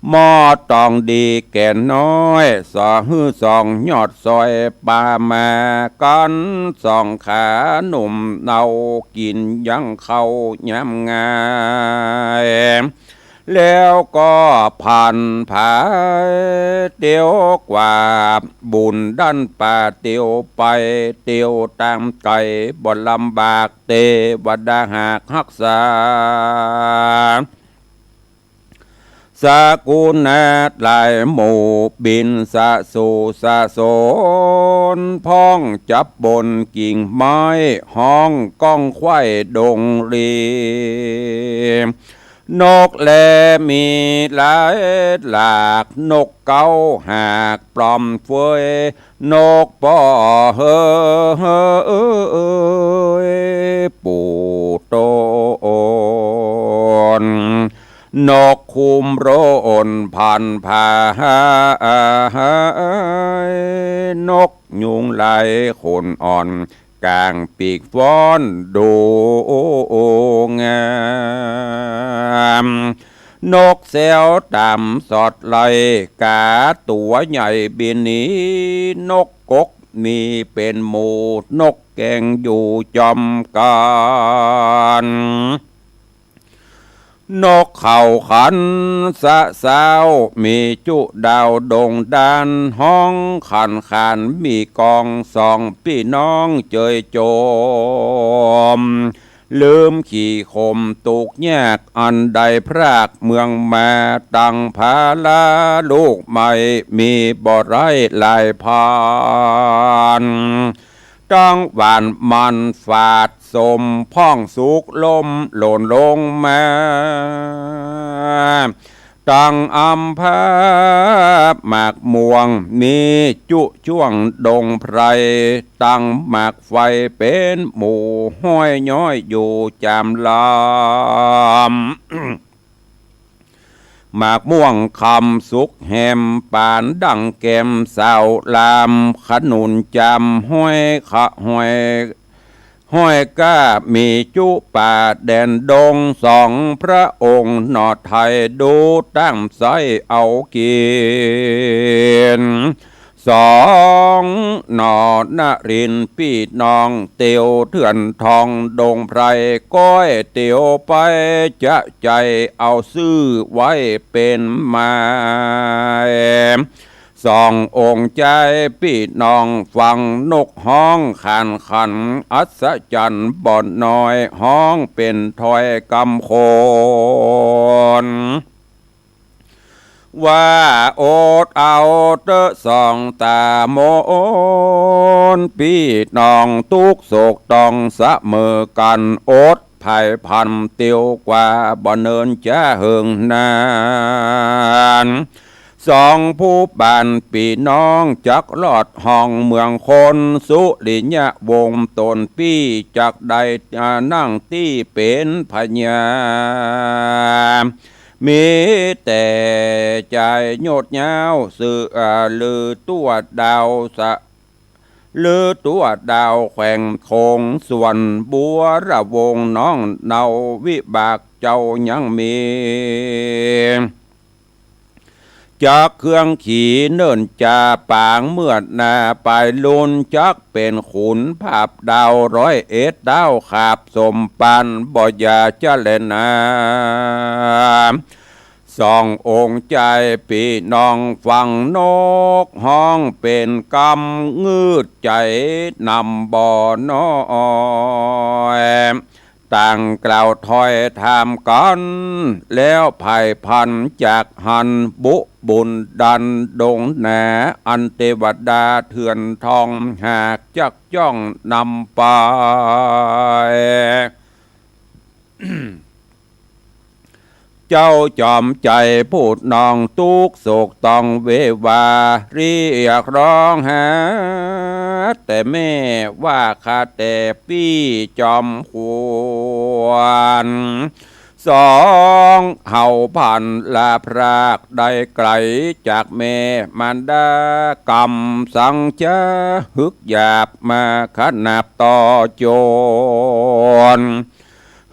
หม้อตองดีแก่น้อย สอหื้อสองยอดซอยปามากั๋น สองขาหนุ่มเนากิ๋นยังข้าวยามงาย แล้วก็ผ่านผาเตียวกว่า บุ๋นดันป่าเตียวไป เตียวตางไก๋บ่ลำบาก เตวดาหากฮักษา สกุณะหลายหมู่บิณฑสะสู่สะสน พ้องจับบนกิ่งไม้ ฮ้องก้องไขว่ดงรี นกแลมีหลายหลาก นกเก๊าหากปลอมเฟย นกป้อเฮย ปู่โตน นกคุ้มโรนพันผา นกยุงลายขนอ่อน ก๋างปีกฟ้อนดูงาม นกแซวต๋ามสอดไล่ ก๋าตั๋วใหญ่บินหนี นกกกมีเป๋นหมู่ นกแก้งอยู่จอมกั๋น นกเขาขันสะเซ้า มีจุดาวดงดาน ฮ้องขันขานมีกอง สองปี้น้องเจยโจม ลืมขี่ข่มตุ๊กยาก อันได้พรากเมืองมา ตังภาระลูกใหม่ มีบ่ไร้หลายพัน ตังหวานมันฝาดสม พ่องสุกล้มหล่นลงมา ตังอำภาหมากม่วง มีจุช่วงดงไพร ตังหมากไฟเป๋นหมู่ ห้อยย้อยอยู่จามลำ หมากม่วงคำสุกแหม ปานดั่งแก้มสาวลาม ขนุนจามห้อยขะห้อย ห้อยก้ามีจุป่าแดนดง สองพระองค์หน่อไทย ดูตั้งไส้เอากิ๋น สองหน่อนรินทร์ปี้น้อง เตียวเถื่อนทองดงไพร ก้อยเตียวไปจะใจ๋ เอาซื่อไว้เป๋นหมาย สององค์จายปี้น้อง ฟังนกฮ้องขานขัน อัศจรรย์บ่น้อย ฮ้องเป๋นถ้อยกำโคน ว่าอดเอาเต๊อะสองต๋ามน ปี้น้องตุ๊กข์โศกต้องเสมอกั๋น อดภัยพันเตียวกว่า บ่เนินจะเหิงนาน สองผู้บ้านปี้น้องจักรอดห้องเมืองคน สุริยวงศ์ต๋นปี้จักได้ อ่า นั่งตี้เป๋นพญา มีแต่จายโยชน์ยาว ซื่อ อ่า ลือตั๋วดาวสะ ฤๅตัวดาวแขวงโขง ส่วนบัวระวงศ์น้องเนา วิบากเจ้ายังมี จักเครื่องขี่เนิ่นจ่าปางเมือดหน้าปายลุน จักเป๋นขุนผาบดาวร้อยเอ็ด ดาวขาบสมปันบ่อย่าจะแลนา สององค์ใจ๋ปี้น้องฟังนกฮ้อง เป๋นกำงืดใจ๋นำบ่น้อย ต่างกล่าวถ้อยถามกั๋น แล้วไพร่พันจักหัน บุบุญดันดงหนา อันเตวดาเถื่อนทอง หากจักจ้องนำไป เจ้าจอมใจ๋ผู้น้องตุ๊กข์โศกต้องเววา เรียกร้องหาแต่แม่ว่าข้าแต่ปี้จอมขวัญ สองเฮาพลัดพรากได้ไก๋จากแม่มารดา กำสังจะหึกหยาบมาขนาบต่อจน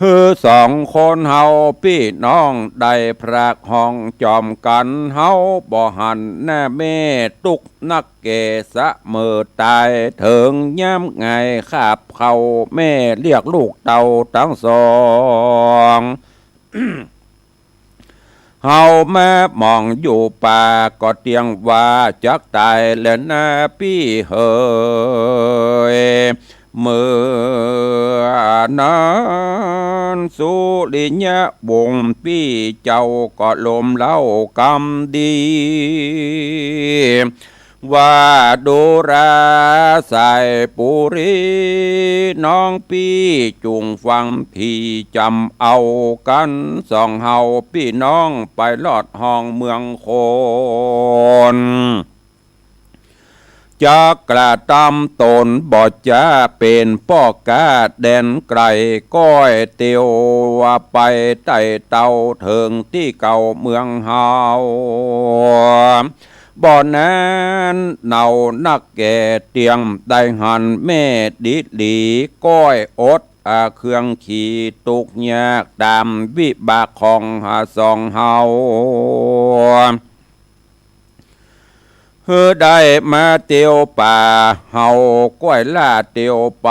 หื้อสองคนเฮาปี้น้องได้พรากห้องจอมกั๋น เฮาบ่หันหน้าแม่ตุ๊กข์นักแก่เสมอต๋าย เถิงยามไงคาบเข้าแม่เรียกลูกเต้าตังสอง เฮามามองอยู่ป่าก็เตียงว่าจักต๋ายแลนาปี้เหย เมื่อนั้นสุริยะวงศ์ปี้เจ้าก็ลมเล่ากำดี ว่าดูราสายปุรี น้องปี้จุ่งฟังตี้จ๋ำเอากั๋น สองเฮาปี้น้องไปลอดห้องเมืองคน จักกระตำต๋นบ่จะเป๋นป้อก๊าแดนไก๋ ก้อยเตียวไปไต่เต้าเถิงตี้เก่าเมืองเฮา บ่นานเนานักแก่เตียงได้หันแม่ดีหลี ก้อยอดอาเครื่องขี่ตุ๊กข์ยากต๋ามวิบากของหาสองเฮา หื้อได้มาเตียวป่าเฮา ก้อยล่าเตียวไป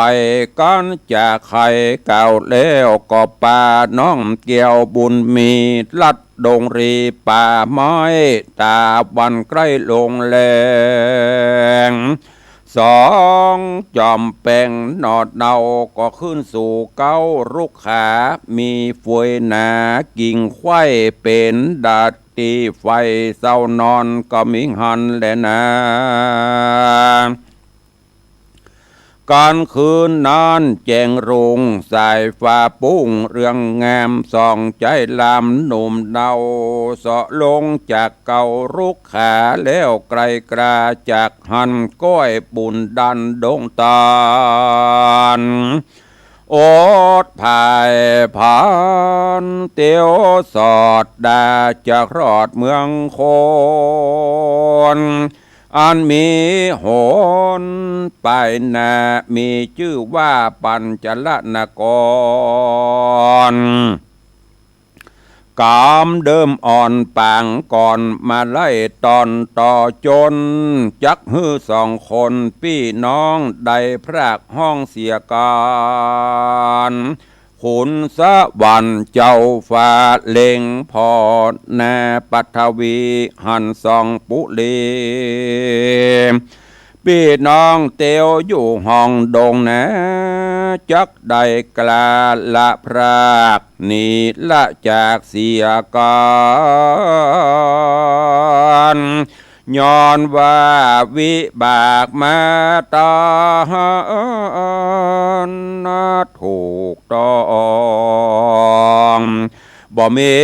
กั๋นจากใค่เก่าแล้วก็ปาน้องแก้วบุญมี ลัดดงรีป่าไม้ต๋าวันใก้ลงแลง สองจอมแปงหนอดเนาก็ขึ้นสู่เก๊ารุกขา มีฝวยหนากิ่งไขว้เป๋นดาด ตี้ไฟเศร้านอนก็มีหันแลนา ก๋านคืนนั้นแจ้งรุ่งสายฟ้าปุ้งเรืองงาม สองใจ๋ลำหนุ่มเนา เสาะลงจากเก๊ารุกขา แล้วไกลกล้าจากหัน ก้อยบุญดันดงตาน อดผายผันเตียวสอดดาจะรอดเมืองคน อันมีหนไปหน้ามีจื้อว่าปัญจลนคร กำเดิมอ่อนปางก่อนมาไล่ตอนต่อจน จักหื้อสองคนปี้น้องได้พรากห้องเสียกั๋น ขุนสวรรค์เจ้าฟ้าเล็งผ่อหน้าปัทวีหันสองปุรี ปี้น้องเตียวอยู่ห้องดงนา จักได้กล้าละพรากหนีละจากเสียกั๋น ย้อนว่าวิบากมาต๋านถูกต้อง บ่มี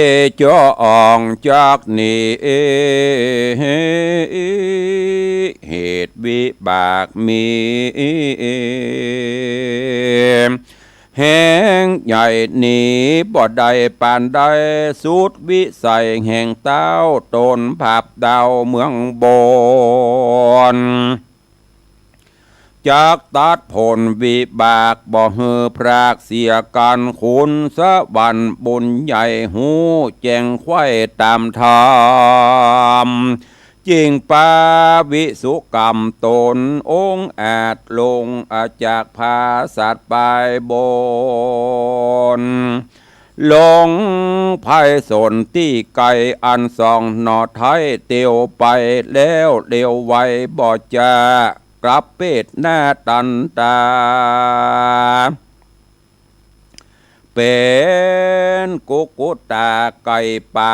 จ้องจักหนี เหตุวิบากมีแฮงใหญ่หนีบ่ได้ปานใด สุดวิสัยแห่งเต้าต๋นผาบดาวเมืองบน จักตัดผลวิบากบ่หื้อพรากเสียกั๋น ขุนสวรรค์บุญใหญ่ฮู้แจ้งไขว้ต๋ามธรรม จึงปาวิสุกรรมต๋นองอาจลง อาจากผาสัตว์ไปบน ลงไพศาลตี้ไก๋อันสองหน่อไท้ เตียวไปแล้วเตียวไว บ่จะกลับเปียดหน้าตันต๋า เป๋นกุกกุตาไก่ป่า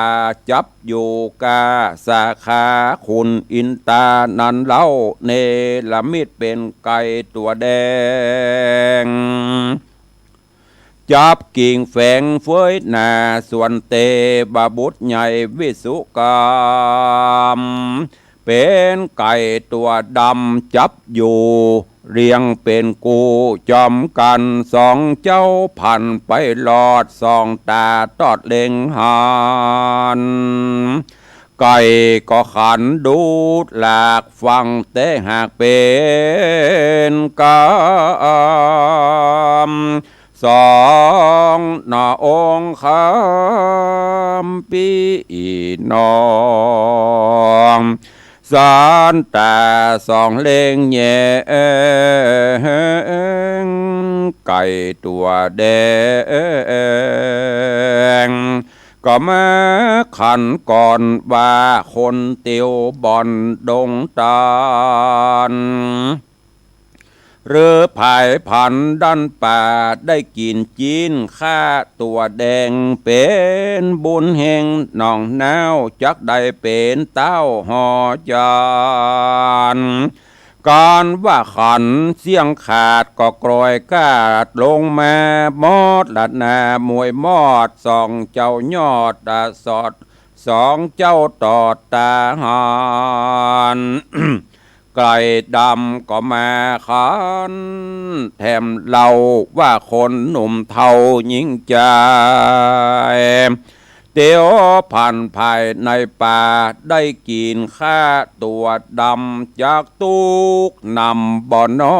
จับอยู่ก้าสาขาขุนอินตานั้นเล่า เนรมิตเป๋นไก่ตั๋วแดง จับกิ่งแฝงเฟ้ยหน้า ส่วนเตวบุตรใหญ่วิสุกรรม เป๋นไก่ตั๋วดำจับอยู่ เรียงเป๋นกู้จ๋อมกั๋น สองเจ้าผันไปลอด ส่องต๋าตอดเล็งหัน ไก่ก็ขันดูดหลากฟั่ง แต่หากเป๋นกรรม สองหน่อองค์คำปี้น้อง สานต๋าส่องเล็งแยง ไก่ตั๋วแดง ก็มาขันก่อนว่า คนเตียวบ่อนดงตัน หรือผายผันดั้นป่า ได้กิ๋นจิ๊นข้าตั๋วแดง เป๋นบุญแห่งหนองน้าว จักได้เป๋นเต้าหอจาน ก๋านว่าขันเสี้ยงขาด ก็กรอยกาดลงมามอดละนา มวยมอดสองเจ้ายอดสอด สองเจ้าตอดต๋าหัน ไก่ดำก็มาขันแถมเล่า ว่าคนหนุ่มเฒ่าหญิงจาย เตียวผันภายในป่า ได้กิ๋นข้าตั๋วดำ จักตุ๊กข์นำบ่น้อ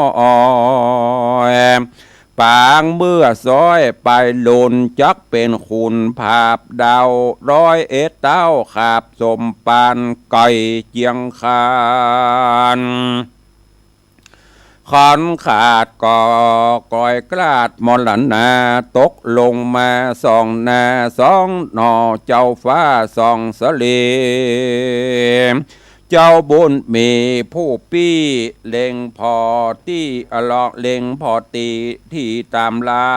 ย ปางเมื่อซ้อยไปลุน จักเป๋นขุนผาบดาว ร้อยเอ็ดเต้าขาบสมปาน ไก่เจียงคาน ขันขาดก็กอยกลาดมรณา ตกลงมาสองหน้าสองหน่อ เจ้าฟ้าสองสะเหลียง เจ้าบุญมีผู้ปี้เล็งผ่อตี้ อะเลาะเล็งผ่อตี้ ตี้ต๋ามลา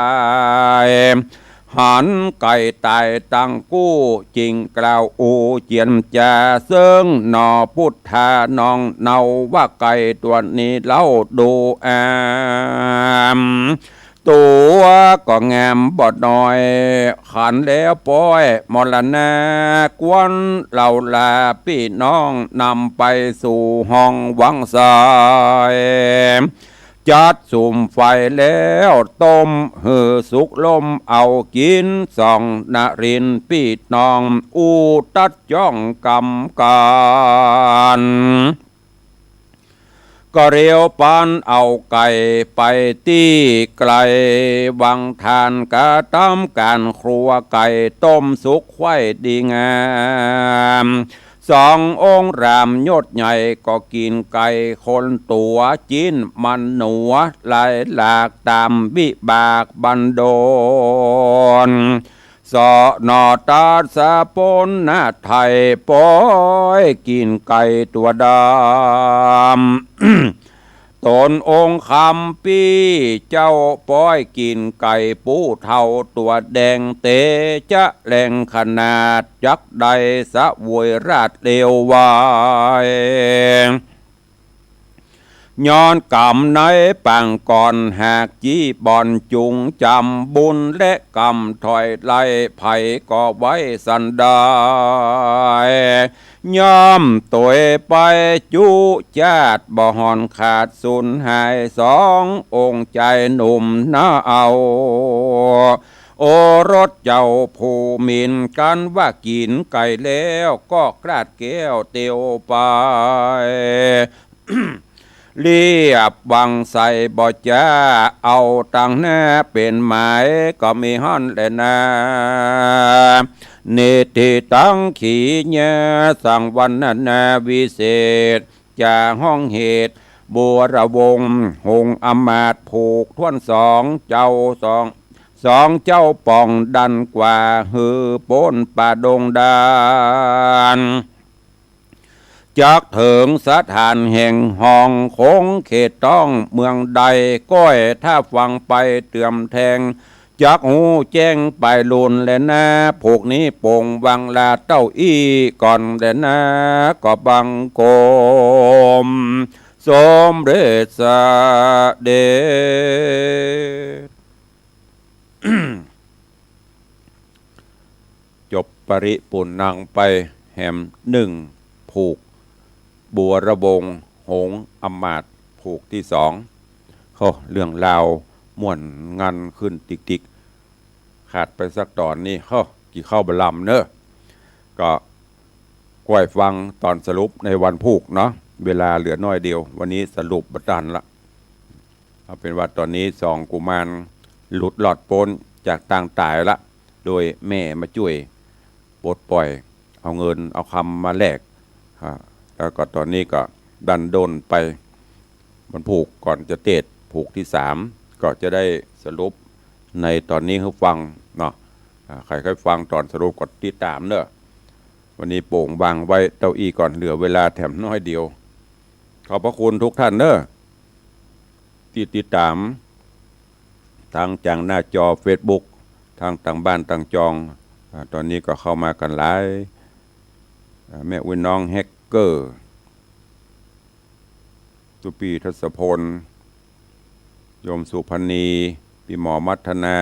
ย หันไก่ต๋ายตังกู้ จึงกล่าวอู้เจียนจา เซิ่งหน่อปุทธาน้องเนา ว่าไก่ตั๋วนี้เล่าดูอาม ตั๋วก็งามบ่น้อย ขันแล้วป๊อยมรณา กวนเหล่าลาปี้น้อง นำไปสู่ห้องหวังสาย จัดสุมไฟแล้วต้มหื้อสุกล้มเอากิ๋น สองนรินทร์ปี้น้อง อู้ตัดจ้องกำกั๋น ก็เรียวปันเอาไก่ไปตี้ไก๋ หวังทานกระตำก๋านครัว ไก่ต้มสุกไขว้ดีงาม สององค์รามยศใหญ่ ก็กิ๋นไก่คนตั๋ว จิ๊นมันหนัวหลายหลาก ต๋ามวิบากบันดาล สอหน่อตาสะปนนะไทย ป๊อยกิ๋นไก่ตั๋วดำ ต๋นองค์คำปี้เจ้าป๊อยกิ๋นไก่ปูเฒ่าตั๋วแดง เตจะแรงขนาด จักได้เสวยราชเลวไว ย้อนกรรมในปางก่อน หากจี้บ่อนจุงจ๋ำ บุญและกรรมถอยไล่ ใผก็ไว้สันดาย ย่อมตวยไปจุจาติ บ่ห่อนขาดสูญหาย สององค์จายหนุ่มนาเอา โอรสเจ้าผู้หมิ่น กันว่ากิ๋นไก่แล้ว ก็กราดแก้วเตียวไป เรียบวังไสบ่จ๊า เอาตังหน้าเป๋นหมาย ก็มีหั้นแหละนา นิทธิตังขีญา สังวรรณนาวิเศษ จะฮ้องเหตุ บัวระวงศ์ หงส์อำมาตย์ ผูกถ้วนสอง เจ้าสอง สองเจ้าป่องดันกว่า หื้อป๊นป่าดงดาร จักเถิงสถานแห่งห้อง คงเขตต้องเมืองใด ก้อยถ้าฟังไปเติมแทง จักฮู้แจ้งไปลุนแลนา ผูกนี้โป่งวังลาเต้าอี้ก่อนแลนา ก็บังคมสมเร็จเสด็จ จบปริปุณณังไปแหมนึ่งผูก บัวระวงศ์ หงส์อำมาตย์ ผูกตี้สอง โอ้ เรื่องราวม่วนงันขึ้นติ๊กๆ ขาดไปสักต๋อนนี้ โอ้ กี่เข้าบ่ลำเนอะ ก็ก้อยฟังต๋อนสรุปในวันพูกเนาะ เวลาเหลือน้อยเดียว วันนี้สรุปบ่ตันละ เอาเป๋นว่าต๋อนนี้สองกุมารหลุดรอดป๊นจากตางต๋ายละ โดยแม่มาจ้วยปลดปล่อย เอาเงินเอาคำมาแลก อ่า แล้วก็ต๋อนนี้ก็ดันด้นไป วันพูกก่อนจะเตศน์ ผูกตี้สาม ก็จะได้สรุปในต๋อนนี้หื้อฟังเนาะ อ่า ใผใค่ฟังต๋อนสรุปก็ติดต๋ามเนอะ วันนี้โป่งวางไว้เต้าอี้ก่อน เหลือเวลาแถมน้อยเดียว ขอบพระคุณทุกท่านเนอะ ตี้ติดต๋าม ตังจางหน้าจอเฟซบุ๊ก ตังตางบ้านตางจอง อ่า ต๋อนนี้ก็เข้ามากั๋นหลาย อ่า แม่อุ๊ยน้องแฮกเกอร์ ตุ๊ปี้ทศพล โยมสุพรรณี ปี้หมอมัทนา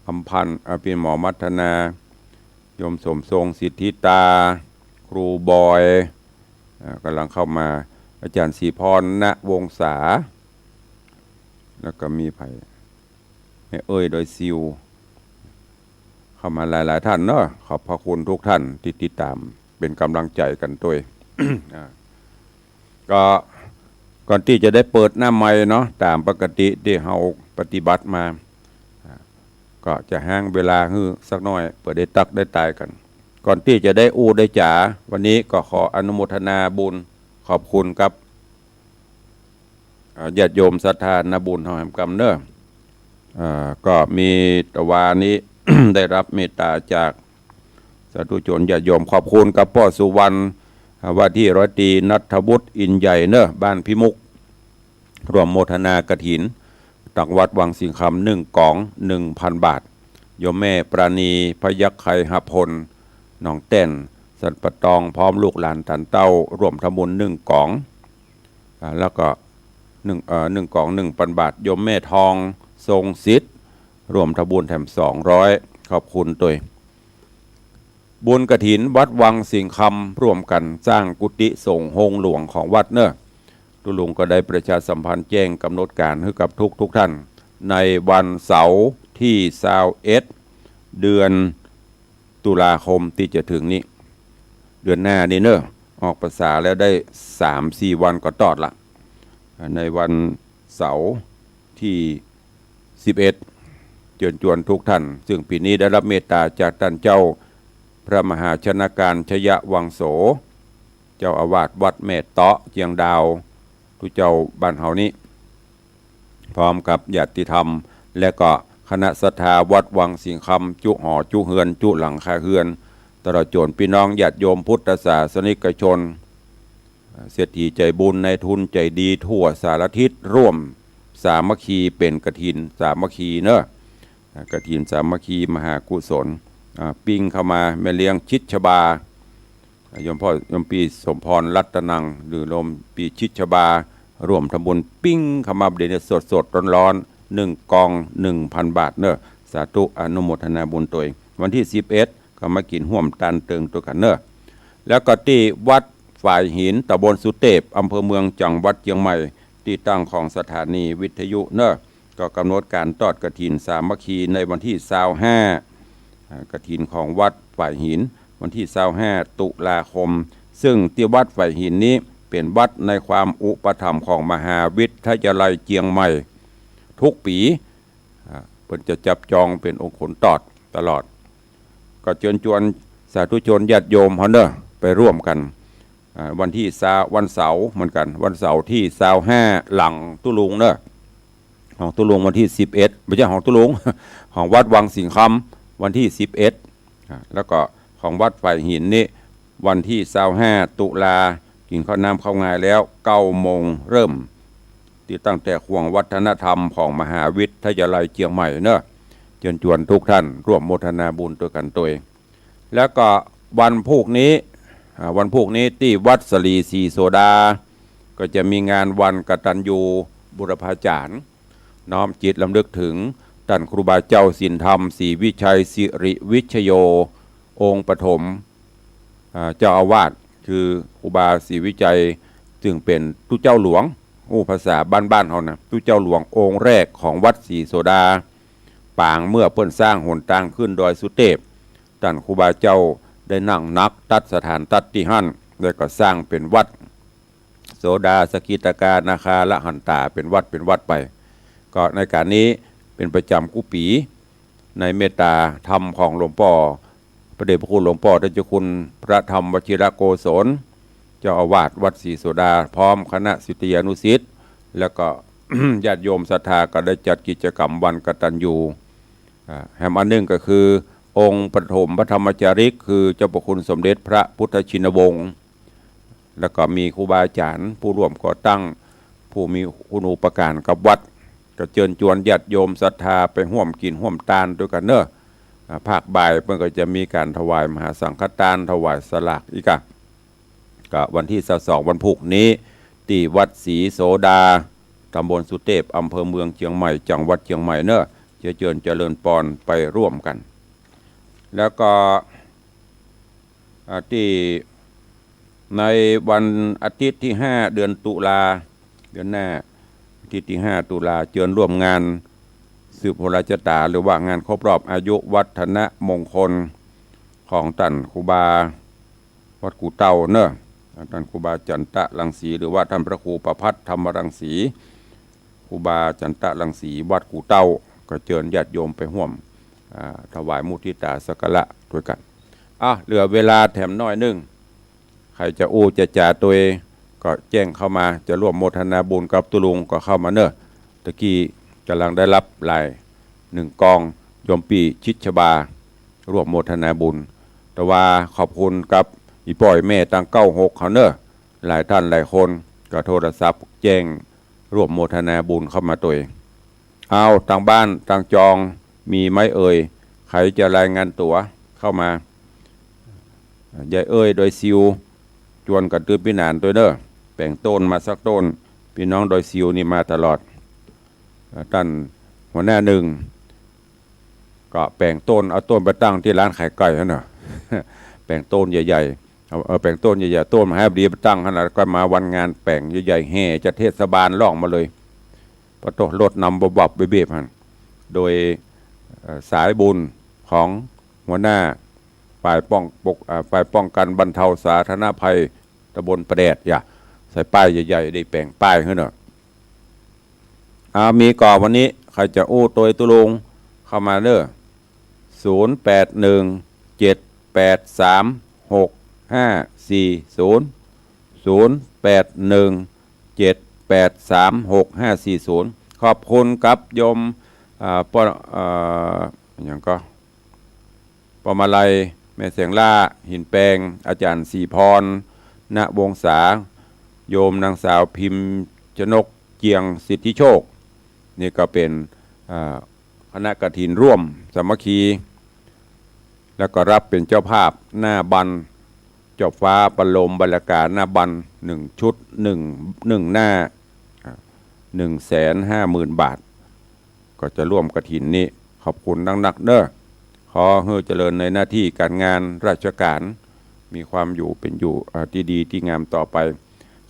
อำพันธ์ อ่า ปี้หมอมัทนา โยมสมทรง สิทธิตา ครูบอย อ่า ก่ำลังเข้ามา อาจ๋ารย์ศรีพร ณวงศา แล้วก็มีใผ แม่เอ้ย ดอยซิว เข้ามาหลายๆ ท่านเนาะ ขอบพระคุณทุกท่านตี้ติดต๋าม เป๋นก๋ำลังใจ๋กั๋นตวย อ่า ก็ก่อนตี้จะได้เปิดหน้าไมค์เนาะ ต๋ามปกติตี้เฮาปฏิบัติมา อ่า ก็จะห้างเวลาหื้อสักหน้อย เปื้อได้ตั๊กได้ตายกั๋น ก่อนตี้จะได้อู้ได้จ๋า วันนี้ก็ขออนุโมทนาบุญ ขอบคุณครับ อ่า ญาติโยมศรัทธานาบุญเฮาแหมกำเนอะ อ่า ก็มีตะวานี้ ได้รับเมตต๋าจากสาธุชนญาติโยม ขอบคุณกับป้อสุวรรณ อ่า ว่าตี้ร้อยตรีณัฐวุฒิ อินใหญ่เนอะ บ้านพิมุก ร่วมโมทนากฐิน ตังวัดวังสิงห์คำ นึ่งก๋อง นึ่งพันบาท โยมแม่ปราณี พยัคฆไคหพล หนองแต้น สันป่าตอง พร้อมลูกหลานต๋านเต้า ร่วมทำบุญนึ่งก๋อง อ่า แล้วก็นึ่ง เอ่อ นึ่งก๋อง นึ่งพันบาท โยมแม่ทอง ทรงสิทธิ์ ร่วมทำบุญแถมสองร้อย ขอบคุณตวย บุญกฐินวัดวังสิงห์คำ ร่วมกั๋นสร้างกุฏิสงฆ์โฮงหลวงของวัดเนอะ ตุ๊ลุงก็ได้ประชาสัมพันธ์แจ้งกำหนดก๋านหื้อกับทุกๆ ท่าน ในวันเสาร์ตี้ซาวเอ็ด เดือนตุลาคมตี้จะเถิงนี้ เดือนหน้านี้เนอะ ออกพรรษาแล้วได้สามสี่วันก็ตอดละ ในวันเสาร์ตี้สิบเอ็ด เจิญจวนทุกท่าน ซึ่งปี๋นี้ได้รับเมตต๋าจากต้านเจ้าพระมหาชนการชยวังโส เจ้าอาวาสวัดแม่เตาะเจียงดาว ตุ๊เจ้าบ้านเฮานี้ พร้อมกับญาติธรรม และก็คณะศรัทธาวัดวังสิงห์คำ จุหอจุเฮือน จุหลังคาเฮือน ตลอดจ๋นปี้น้องญาติโยมพุทธศาสนิกชน เศรษฐีใจ๋บุญ นายทุนใจ๋ดีทั่วสารทิศ ร่วมสามัคคีเป๋นกฐินสามัคคีเนอะ กฐินสามัคคีมหากุศล อ่า ปิ้งเข้ามา แม่เลี้ยงชิดชบา โยมป้อ โยมปี้สมพรรัตนัง หรือโยมปี้ชิดชบา ร่วมทำบุญปิ้งเข้ามาเดี๋ยวนี้สดๆ ร้อนๆ นึ่งก๋อง นึ่งพันบาทเนอะ สาธุอนุโมทนาบุญตวย วันตี้สิบเอ็ด ก็มากิ๋นฮ่วมตานเติงตวยกั๋นเนอะ แล้วก็ตี้วัดฝายหิน ตำบลสุเตพ อำเภอเมือง จังหวัดเจียงใหม่ ตี้ตั้งของสถานีวิทยุเนอะ ก็กำหนดก๋านตอดกฐินสามัคคีในวันตี้ซาวห้า อ่า กฐินของวัดฝายหิน วันตี้ซาวห้า ตุลาคม ซึ่งตี้วัดฝายหินนี้ เป๋นวัดในความอุปถัมภ์ของมหาวิทยาลัยเจียงใหม่ กู้ปี๋ อ่า เปิ้นจะจับจองเป๋นองค์ขนตอดตลอด ก็เจิญจวนสาธุชนญาติโยมเฮาเน่อ ไปร่วมกั๋น อ่า วันตี้ซาว วันเสาร์เหมือนกั๋น วันเสาร์ตี้ซาวห้า หลังตุ๊ลุงเน่อ ของตุ๊ลุงวันตี้สิบเอ็ด บ่ใจ้ของตุ๊ลุง ของวัดวังสิงห์คำวันตี้สิบเอ็ด อ่า แล้วก็ของวัดฝายหินนี่วันตี้ซาวห้า ตุลา กิ๋นข้าวน้ำข้าวงายแล้ว เก้าโมงเริ่ม ตี้ตั้งแต่ข่วงวัฒนธรรมของมหาวิทยาลัยเจียงใหม่เน่อ เจิญจวนกู้ต้านร่วมโมทนาบุญตวยกั๋นตวย แล้วก็วันพูกนี้ อ่า วันพูกนี้ตี้วัดสะหลีศรีโสดา ก็จะมีงานวันกตัญญูบุรพาจ๋ารย์ น้อมจิตรำลึกเถิงต้านครูบาเจ้าศีลธรรม ศรีวิชัยสิริวิชโย องค์ปฐม อ่า เจ้าอาวาส คือครูบาศรีวิชัย ซึ่งเป๋นตุ๊เจ้าหลวง อู้ภาษาบ้านๆ เฮานะ ตุ๊เจ้าหลวงองค์แรกของวัดศรีโสดา ปางเมื่อเปิ้นสร้างหนตางขึ้นดอยสุเตพ ต้านครูบาเจ้าได้นั่งหนักตัดสถานตัดตี้หั้น แล้วก็สร้างเป๋นวัด โสดา สกิตากา นาคา ละหันตา เป๋นวัด เป๋นวัดไป ก็ในก๋านนี้เป๋นประจ๋ำกู้ปี๋ ในเมตตาธรรมของหลวงป้อ พระเดชพระคุณหลวงป้อต้านเจ้าคุณพระธรรมวชิรโกศล เจ้าอาวาสวัดศรีโสดา พร้อมคณะศิษยานุศิษย์ แล้วก็ ญาติโยมศรัทธาก็ได้จัดกิจกรรมวันกตัญญู อ่า แหมอันนึ่งก็คือ องค์ปฐมพระธรรมจาริก คือเจ้าพระคุณสมเด็จพระพุทธชินวงศ์ แล้วก็มีครูบาอาจ๋ารย์ผู้ร่วมก่อตั้ง ผู้มีคุณูปการกับวัด ก็เจิญจวนญาติโยมศรัทธาไปฮ่วมกิ๋นฮ่วมตานตวยกั๋นเน่อ อ่า ภาคบ่ายเปิ้นก็จะมีก๋านถวายมหาสังฆตาน ถวายสลากอีกอะ ก็วันตี้ซาวสอง วันพูกนี้ ตี้วัดศรีโสดา ตำบลสุเตพ อำเภอเมืองเจียงใหม่ จังหวัดเจียงใหม่เน่อ เจิญจวนเจริญปอนไปร่วมกั๋น แล้วก็ อ่า ตี้ในวันอาทิตย์ตี้ห้า เดือนตุลา เดือนหน้า อาทิตย์ตี้ห้า ตุลา เจิญร่วมงานสืบโหราชะต๋า หรือว่างานครบรอบอายุวัฒนมงคลของต้านครูบา วัดกู่เต้าเน่อ ต้านครูบาจันตะรังสี หรือว่าต้านพระครูประภัสธรรมรังสี ครูบาจันตะรังสี วัดกู่เต้า ก็เจิญญาติโยมไปฮ่วม อ่า ถวายมุทิตาสักการะตวยกั๋น อ่ะ เหลือเวลาแถมหน้อยนึ่ง ใผจะอู้จะจ๋าตวย ก็แจ้งเข้ามา จะร่วมโมทนาบุญกับตุ๊ลุงก็เข้ามาเน่อ ตะกี้ก่ำลังได้ฮับลายนึ่งกอง โยมปี้ชิดชบา ร่วมโมทนาบุญ แต่ว่าขอบคุณกับอี่ป้ออี่แม่ตังเก้าหกเขาเน่อ หลายต้านหลายคนก็โทรศัพท์แจ้งร่วมโมทนาบุญเข้ามาตวย เอา ตางบ้านตางจองมีไหมเอ่ย ใผจะรายงานตั๋วเข้ามา ยายเอ้ย ดอยซิว จวนกั๋นตื้นปี้หนานตวยเน่อ แป๋งโต้นมาสักโต้น ปี้น้องดอยซิวนี่มาตลอด ต้านหัวหน้านึ่ง ก็แป๋งโต้น เอาโต้นไปตั้งตี้ร้านขายไก่หั้นเน่อ แป๋งโต้นใหญ่ๆ เอา เอาแป๋งโต้นใหญ่ๆ โต้นมหาบดีไปตั้งหั้น แล้วก็มาวันงานแป๋งใหญ่ๆ แห่จากเทศบาลล่องมาเลย ปะโต้ รถนำบับๆ เบบๆ หั้น โดย เอ่อ สายบุญของหัวหน้าฝ่ายป้อง ปก เอ่อ ฝ่ายป้องกันบรรเทาสาธารณภัยตำบลป่าแดด อย่า ใส่ป้ายใหญ่ๆ ได้แป๋งป้ายหั้นเน่อ อ่า มีก่อ วันนี้ใผจะอู้ตวยตุ๊ลุงเข้ามาเน่อ ศูนย์แปดหนึ่ง เจ็ดแปดสาม หกห้าสี่ศูนย์ ศูนย์แปดหนึ่ง เจ็ดแปดสาม หกห้าสี่ศูนย์ ขอบคุณกับโยม อ่า ป้อ อ่า หยังก่อ ป้อมาลัย แม่แสงล่า หินแปง อาจ๋ารย์ศรีพร ณ วงศา โยมนางสาวพิมพ์ชนก เจียงสิทธิโชค นี่ก็เป๋น อ่า คณะกฐินร่วมสามัคคี แล้วก็ฮับเป๋นเจ้าภาพหน้าบัน จอบฟ้าประโลมบรรยากาศหน้าบัน หนึ่งชุด หนึ่ง หนึ่งหน้า อ่า หนึ่งแสนห้าหมื่นบาท ก็จะร่วมกฐินนี้ ขอบคุณนักๆ เน่อ ขอหื้อเจริญในหน้าตี้ก๋านงานราชก๋าน มีความอยู่เป๋นอยู่ อ่า ตี้ดีตี้งามต่อไป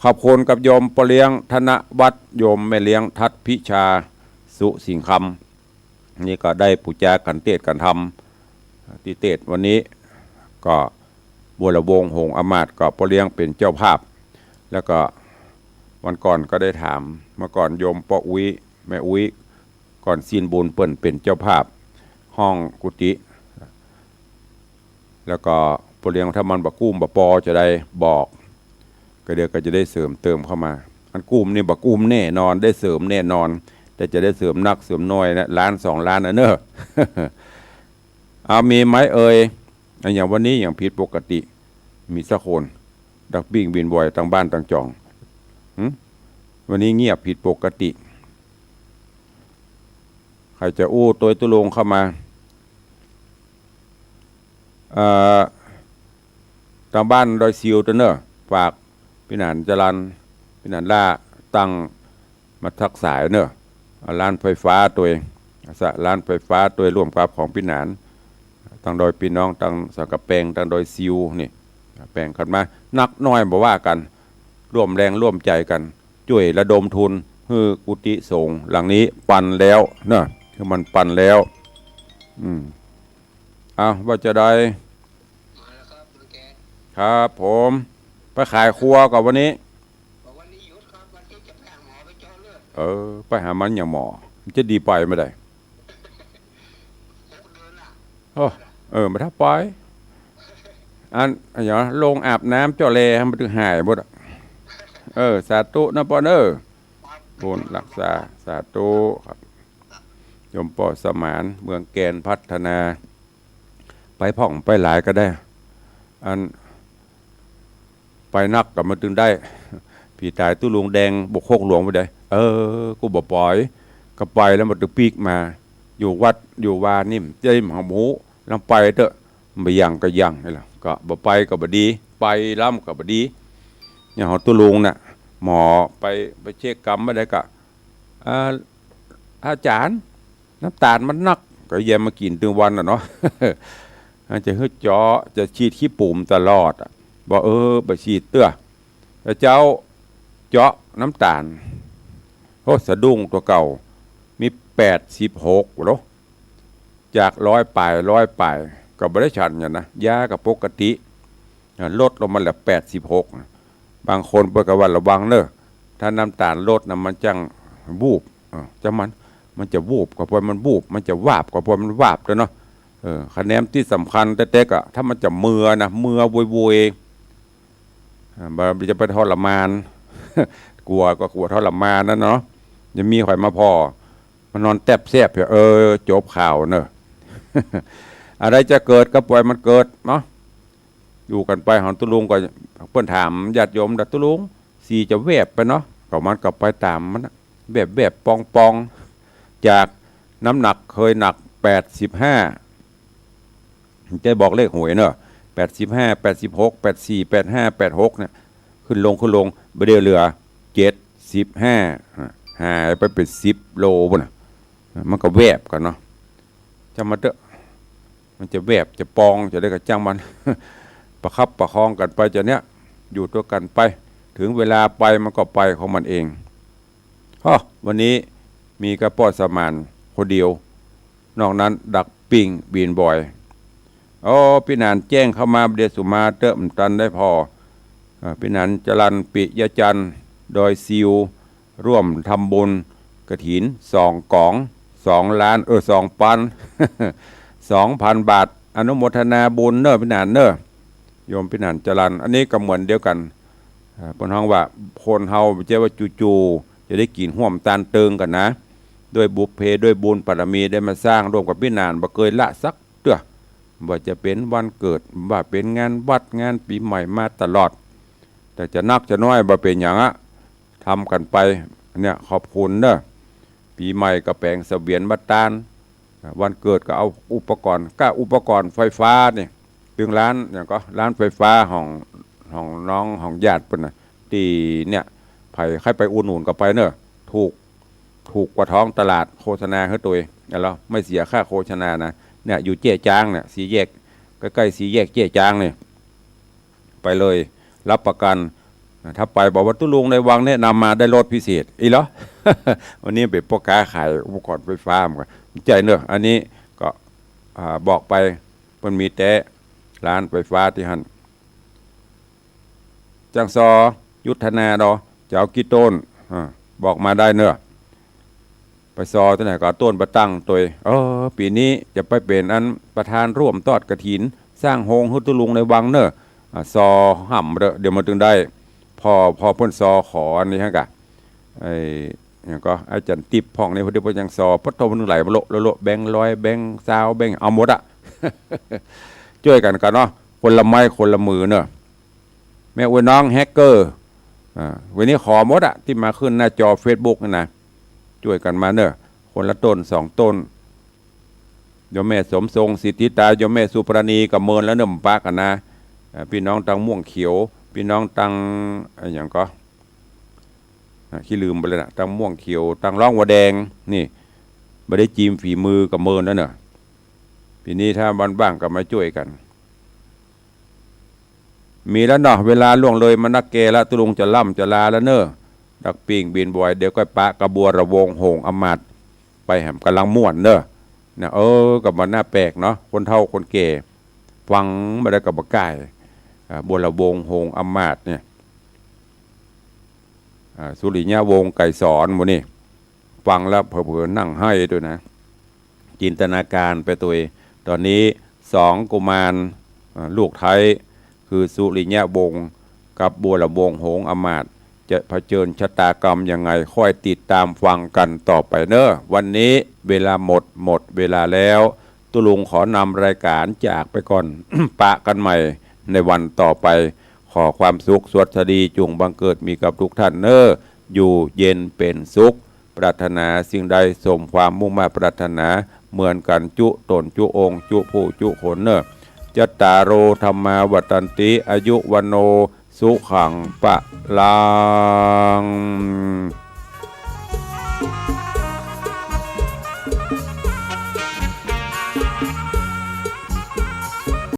ขอบคุณกับโยมป้อเลี้ยงธนวัฒน์ โยมแม่เลี้ยงทัศน์พิชา สุสิงห์คำ นี่ก็ได้ปู๋จากั๋นเตศน์กั๋นธรรม ตี้เตศน์วันนี้ ก็วรวงศ์หงส์อำมาตย์ ก็ป้อเลี้ยงเป๋นเจ้าภาพ แล้วก็วันก่อนก็ได้ถาม เมื่อก่อนโยมป้ออุ๊ย แม่อุ๊ย ก่อนสิ้นบุญเปิ้นเป๋นเจ้าภาพห้องกุฏิ แล้วก็ป้อเลี้ยง ถ้ามันบ่กุ้มบ่ปอจะได้บอก ก็เดี๋ยวก็จะได้เสริมเติมเข้ามา อันกุ้มนี่บ่กุ้มแน่นอน ได้เสริมแน่นอน แต่จะได้เสริมนักเสริมน้อยนะ ล้านสองล้านนะเนอะ เอา มีไหมเอ่ย อะ อย่างวันนี้อย่างผิดปกติ มีสักคน ดักปิ้งบินบ่อยตังบ้านตังจ่อง หึ วันนี้เงียบผิดปกติ ใครจะอู้ตวยตุ๊ลุงเข้ามา เอ่อ ตังบ้านดอยซิวตวยเนอะ ฝากปี้หนานจรัญ ปี้หนานล่า ตั้งมาตักสายเนอะ เอาล้านไฟฟ้าตวย สะ ล้านไฟฟ้าตวยร่วมกับของปี้หนาน ตังดอยปี้น้อง ตังสังกะแปง ตังดอยซิวนี่ แบ่งกั๋นมา นักน้อยบ่ว่ากั๋น ร่วมแรงร่วมใจ๋กั๋น จ้วยระดมทุน หื้อกุฏิสงฆ์หลังนี้ปันแล้วเนอะ หื้อมันปันแล้ว อืม เอา ว่าจะได้ มาแล้วครับ ลุงแก ครับผม ไปขายครัวก่อนวันนี้ บอกวันนี้หยุดครับ วันนี้จะไปหาหมอ ไปเจาะเลือด เออ ไปหามันอย่างหมอ มันจะดีไปไม่ได้ หกเดือนน่ะ โอ้ เออ มาถ้าไป อัน อันหยัง ลงอาบน้ำเจาะแล มันถึงหายหมดอะ เออ สาธุนะป้อเนอะ บุญรักษา สาธุครับ โยมป้อสมาน เมืองแกนพัฒนา ไปพ่องไปหลายก็ได้ อัน ไปนักก็มันถึงได้ ผีต๋ายตุ๊ลุงแดงบกโคกหลวงไปได้ เออ กูบ่ไป ก็ไปแล้วมันถึงปิ๊กมา อยู่วัดอยู่วานี่ จะหาหมู ลำไปเต๊อะ บ่ยังก็ยังนี่แหละ ก็บ่ไปก็บ่ดี ไปลำก็บ่ดี อย่างของตุ๊ลุงน่ะ หมอไป ไปเช็คกำมาได้ก็ อ่า อาจ๋ารย์ น้ำต๋าลมันนัก ก็แยมมากิ๋นตึงวันน่ะเนาะ อาจจะหื้อเจาะ จะฉีดขี้ปุ๋มตลอดอะ บอก เออ บ่ฉีดเตื้อ แล้วเจ้าเจาะน้ำต๋าล โอ้ สะดุ้งตั๋วเก่า มีแปดสิบหกเนาะ จากร้อยป๋าย ร้อยป๋าย ก็บ่ได้ฉันกั๋นนะ ยาก็ปกติ อ่า ลดลงมาเหลือแปดสิบหกนะ บางคนเปิ้นก็ว่าระวังเนอะ ถ้าน้ำต๋าลลดนะ มันจั้งวูบ เออ จั้งมัน มันจะวูบก็ปล่อยมันวูบ มันจะวาบก็ปล่อยมันวาบเต๊อะเนาะ เออ คะแนนตี้สำคัญแต๊ๆ อะ ถ้ามันจะเมือนะ เมือโวยๆ อ่า บ่ บ่จะไปทรมาน กั๋วก็กั๋วทรมานนั่นเนาะ ยังมีใผมาผ่อ มันนอนแต๊บแซบอยู่ เออ จบข่าวเนอะ อะไรจะเกิดก็ปล่อยมันเกิดเนาะ อยู่กั๋นไป ของตุ๊ลุงก็ เปิ้นถามญาติโยม "ตุ๊ลุง สีจะแวบไปเนาะ" ก็มันก็ไปต๋ามมันน่ะ แวบๆ ปองๆ จากน้ำหนักเคยหนักแปดสิบห้า จะบอกเลขหวยเนอะ แปดสิบห้า แปดสิบหก แปดสี่ แปดห้า แปดหก เนี่ย ขึ้นลง ขึ้นลง บ่าเดี่ยวเหลือเจ็ดสิบห้า อ่ะ หายไปเป๋นสิบโลปู้นน่ะ มันก็แวบกั๋นเนาะ จ้างมันเต๊อะ มันจะแวบจะปองจะได้ก็จ้างมัน ประคับประคองกั๋นไปจะเนี้ย อยู่ตวยกั๋นไป ถึงเวลาไปมันก็ไปของมันเอง ฮะ วันนี้มีก้าป้อสมานคนเดียว นอกนั้นดักปิ้งบินบ่อย อ๋อ ปี้หนานแจ้งเข้ามา บ่าเดี่ยวสุมาเต๊อะ บ่ตันได้ผ่อ อ่า ปี้หนานจรัญ ปิยะจันทร์ ดอยซิว ร่วมทำบุญกฐิน สองก๋อง สองล้าน เออ สองปัน สองปันบาท อนุโมทนาบุญเนอะ ปี้หนานเนอะ โยมปี้หนานจรัญ อันนี้ก็เหมือนเดียวกั๋น อ่า เปิ้นฮ้องว่า คนเฮาบ่ใจ้ว่าจู่ๆ จะได้กิ๋นฮ่วมตานเติงกั๋นนะ ด้วยบุพเพ ด้วยบุญบารมีได้มาสร้างร่วมกับปี้หนาน บ่เกยละสักเตื้อ บ่ว่าจะเป๋นวันเกิด บ่ว่าเป๋นงานวัดงานปี๋ใหม่มาตลอด แต่จะนักจะน้อยบ่เป๋นหยังอะ ทำกั๋นไป เนี่ย ขอบคุณเนอะ ปี๋ใหม่ก็แป๋งเสบียนมาตาน วันเกิดก็เอาอุปกรณ์ ก้าอุปกรณ์ไฟฟ้านี่ ตึงร้าน หยังก็ ร้านไฟฟ้าของ ของน้อง ของญาติเปิ้นน่ะ ตี้เนี่ย ใผใค่ไปอุดหนุนก็ไปเนอะ ถูก ถูกกว่าท้องตลาด โฆษณาหื้อตวย แล้วไม่เสียค่าโฆษณานะ เนี่ย อยู่เจ๊จ๊างเนี่ย สี่แยก ใก้ๆ สี่แยกเจ๊จ๊างนี่ ไปเลย รับประกั๋น ถ้าไปบอกว่าตุ๊ลุงได้วางแนะนำมาได้ลดพิเศษ อี้เหรอ วันนี้เป๋นป้อค้าขายอุปกรณ์ไฟฟ้า มันก็บ่ใจ้เนอะ อันนี้ก็ อ่า บอกไป เปิ้นมีแต๊ร้านไฟฟ้าตี้หั้น จ้างซอ จุดธนาดอ จะเอากี่ต้น อ่า บอกมาได้เน่อ ไปซอตี้ไหนก็เอาต้นไปตั้งตวย เออ ปี๋นี้จะไปเป๋นอันประธานร่วมตอดกฐิน สร้างโฮงหื้อตุ๊ลุงในวังเน่อ อ่า ซอห่ำเด้อ เดี๋ยวมันตึงได้ พอ พอเปิ้นซอขออันนี้ฮะกะ ไอ้ หยังก็ ไอ้จันติ๊บพ่องนี่ พอดีเปิ้นยังซอ ปะโถ มันตึงไหลมาโละ โละ โละ แบงค์ร้อย แบงค์ซาว แบงค์ เอาหมดอะ จ้วยกั๋นกั๋นเนาะ คนละไม้คนละมือเน่อ แม่อุ๊ยน้องแฮกเกอร์ อ่า วันนี้ขอหมดอะ ตี้มาขึ้นหน้าจอเฟซบุ๊กนี่นะ จ้วยกั๋นมาเน่อ คนละต้นสองต้น โยมแม่สมทรง สิทธิตา โยมแม่สุปราณี ก็เมินแล้วเน่อ บ่ปะกั๋นนะ อ่า ปี้น้องตังม่วงเขียว ปี้น้องตัง อะหยังก็ อ่า ขี้ลืมไปเลยนะ ตังม่วงเขียว ตังร้องว่าแดง นี่ บ่ได้จีมฝีมือ ก็เมินแล้วเน่อ ปี๋นี้ถ้าวันว่างก็มาจ้วยกั๋น มีแล้วเนาะ เวลาล่วงเลยมานักแก่ละ ตุ๊ลุงจะล่ำจะลาแล้วเน่อ ดักปิ้งบินบอย เดี๋ยวก้อยปะกับบัวระวง โหงอำมาตย์ ไปแหมก๋ำลังม่วนเน่อ นะ เออ ก็บ่น่าแปลกเนาะ คนเฒ่าคนแก่ ฟังบ่ได้ก็บ่ก่าย อ่า บัวระวง โหงอำมาตย์เนี่ย อ่า สุริยะวงศ์ ไกรสอน หมู่นี่ ฟังแล้วเผลอๆ นั่งไห้ตวยนะ จินตนาการไปตวย ต๋อนนี้สองกุมาร อ่า ลูกไท้ คือสุริยะวงศ์กับบัวระวงศ์ โหงอำมาตย์ จะเผชิญชะตากรรมยังไง ค่อยติดตามฟังกั๋นต่อไปเน่อ วันนี้เวลาหมด หมดเวลาแล้ว ตุ๊ลุงขอนำรายก๋านจากไปก่อน ปะกั๋นใหม่ในวันต่อไป ขอความสุขสวัสดีจุ่งบังเกิดมีกับทุกท่านเน่อ อยู่เย็นเป๋นสุข ปรารถนาสิ่งใดสมความมุ่งมาดปรารถนา เหมือนกั๋นจุ๊ต๋นจุ๊องค์ จุ๊ผู้จุ๊คนเน่อ จัตตาโร ธัมมา วัฑฒันติ อายุ วัณโณ สุขัง พะลัง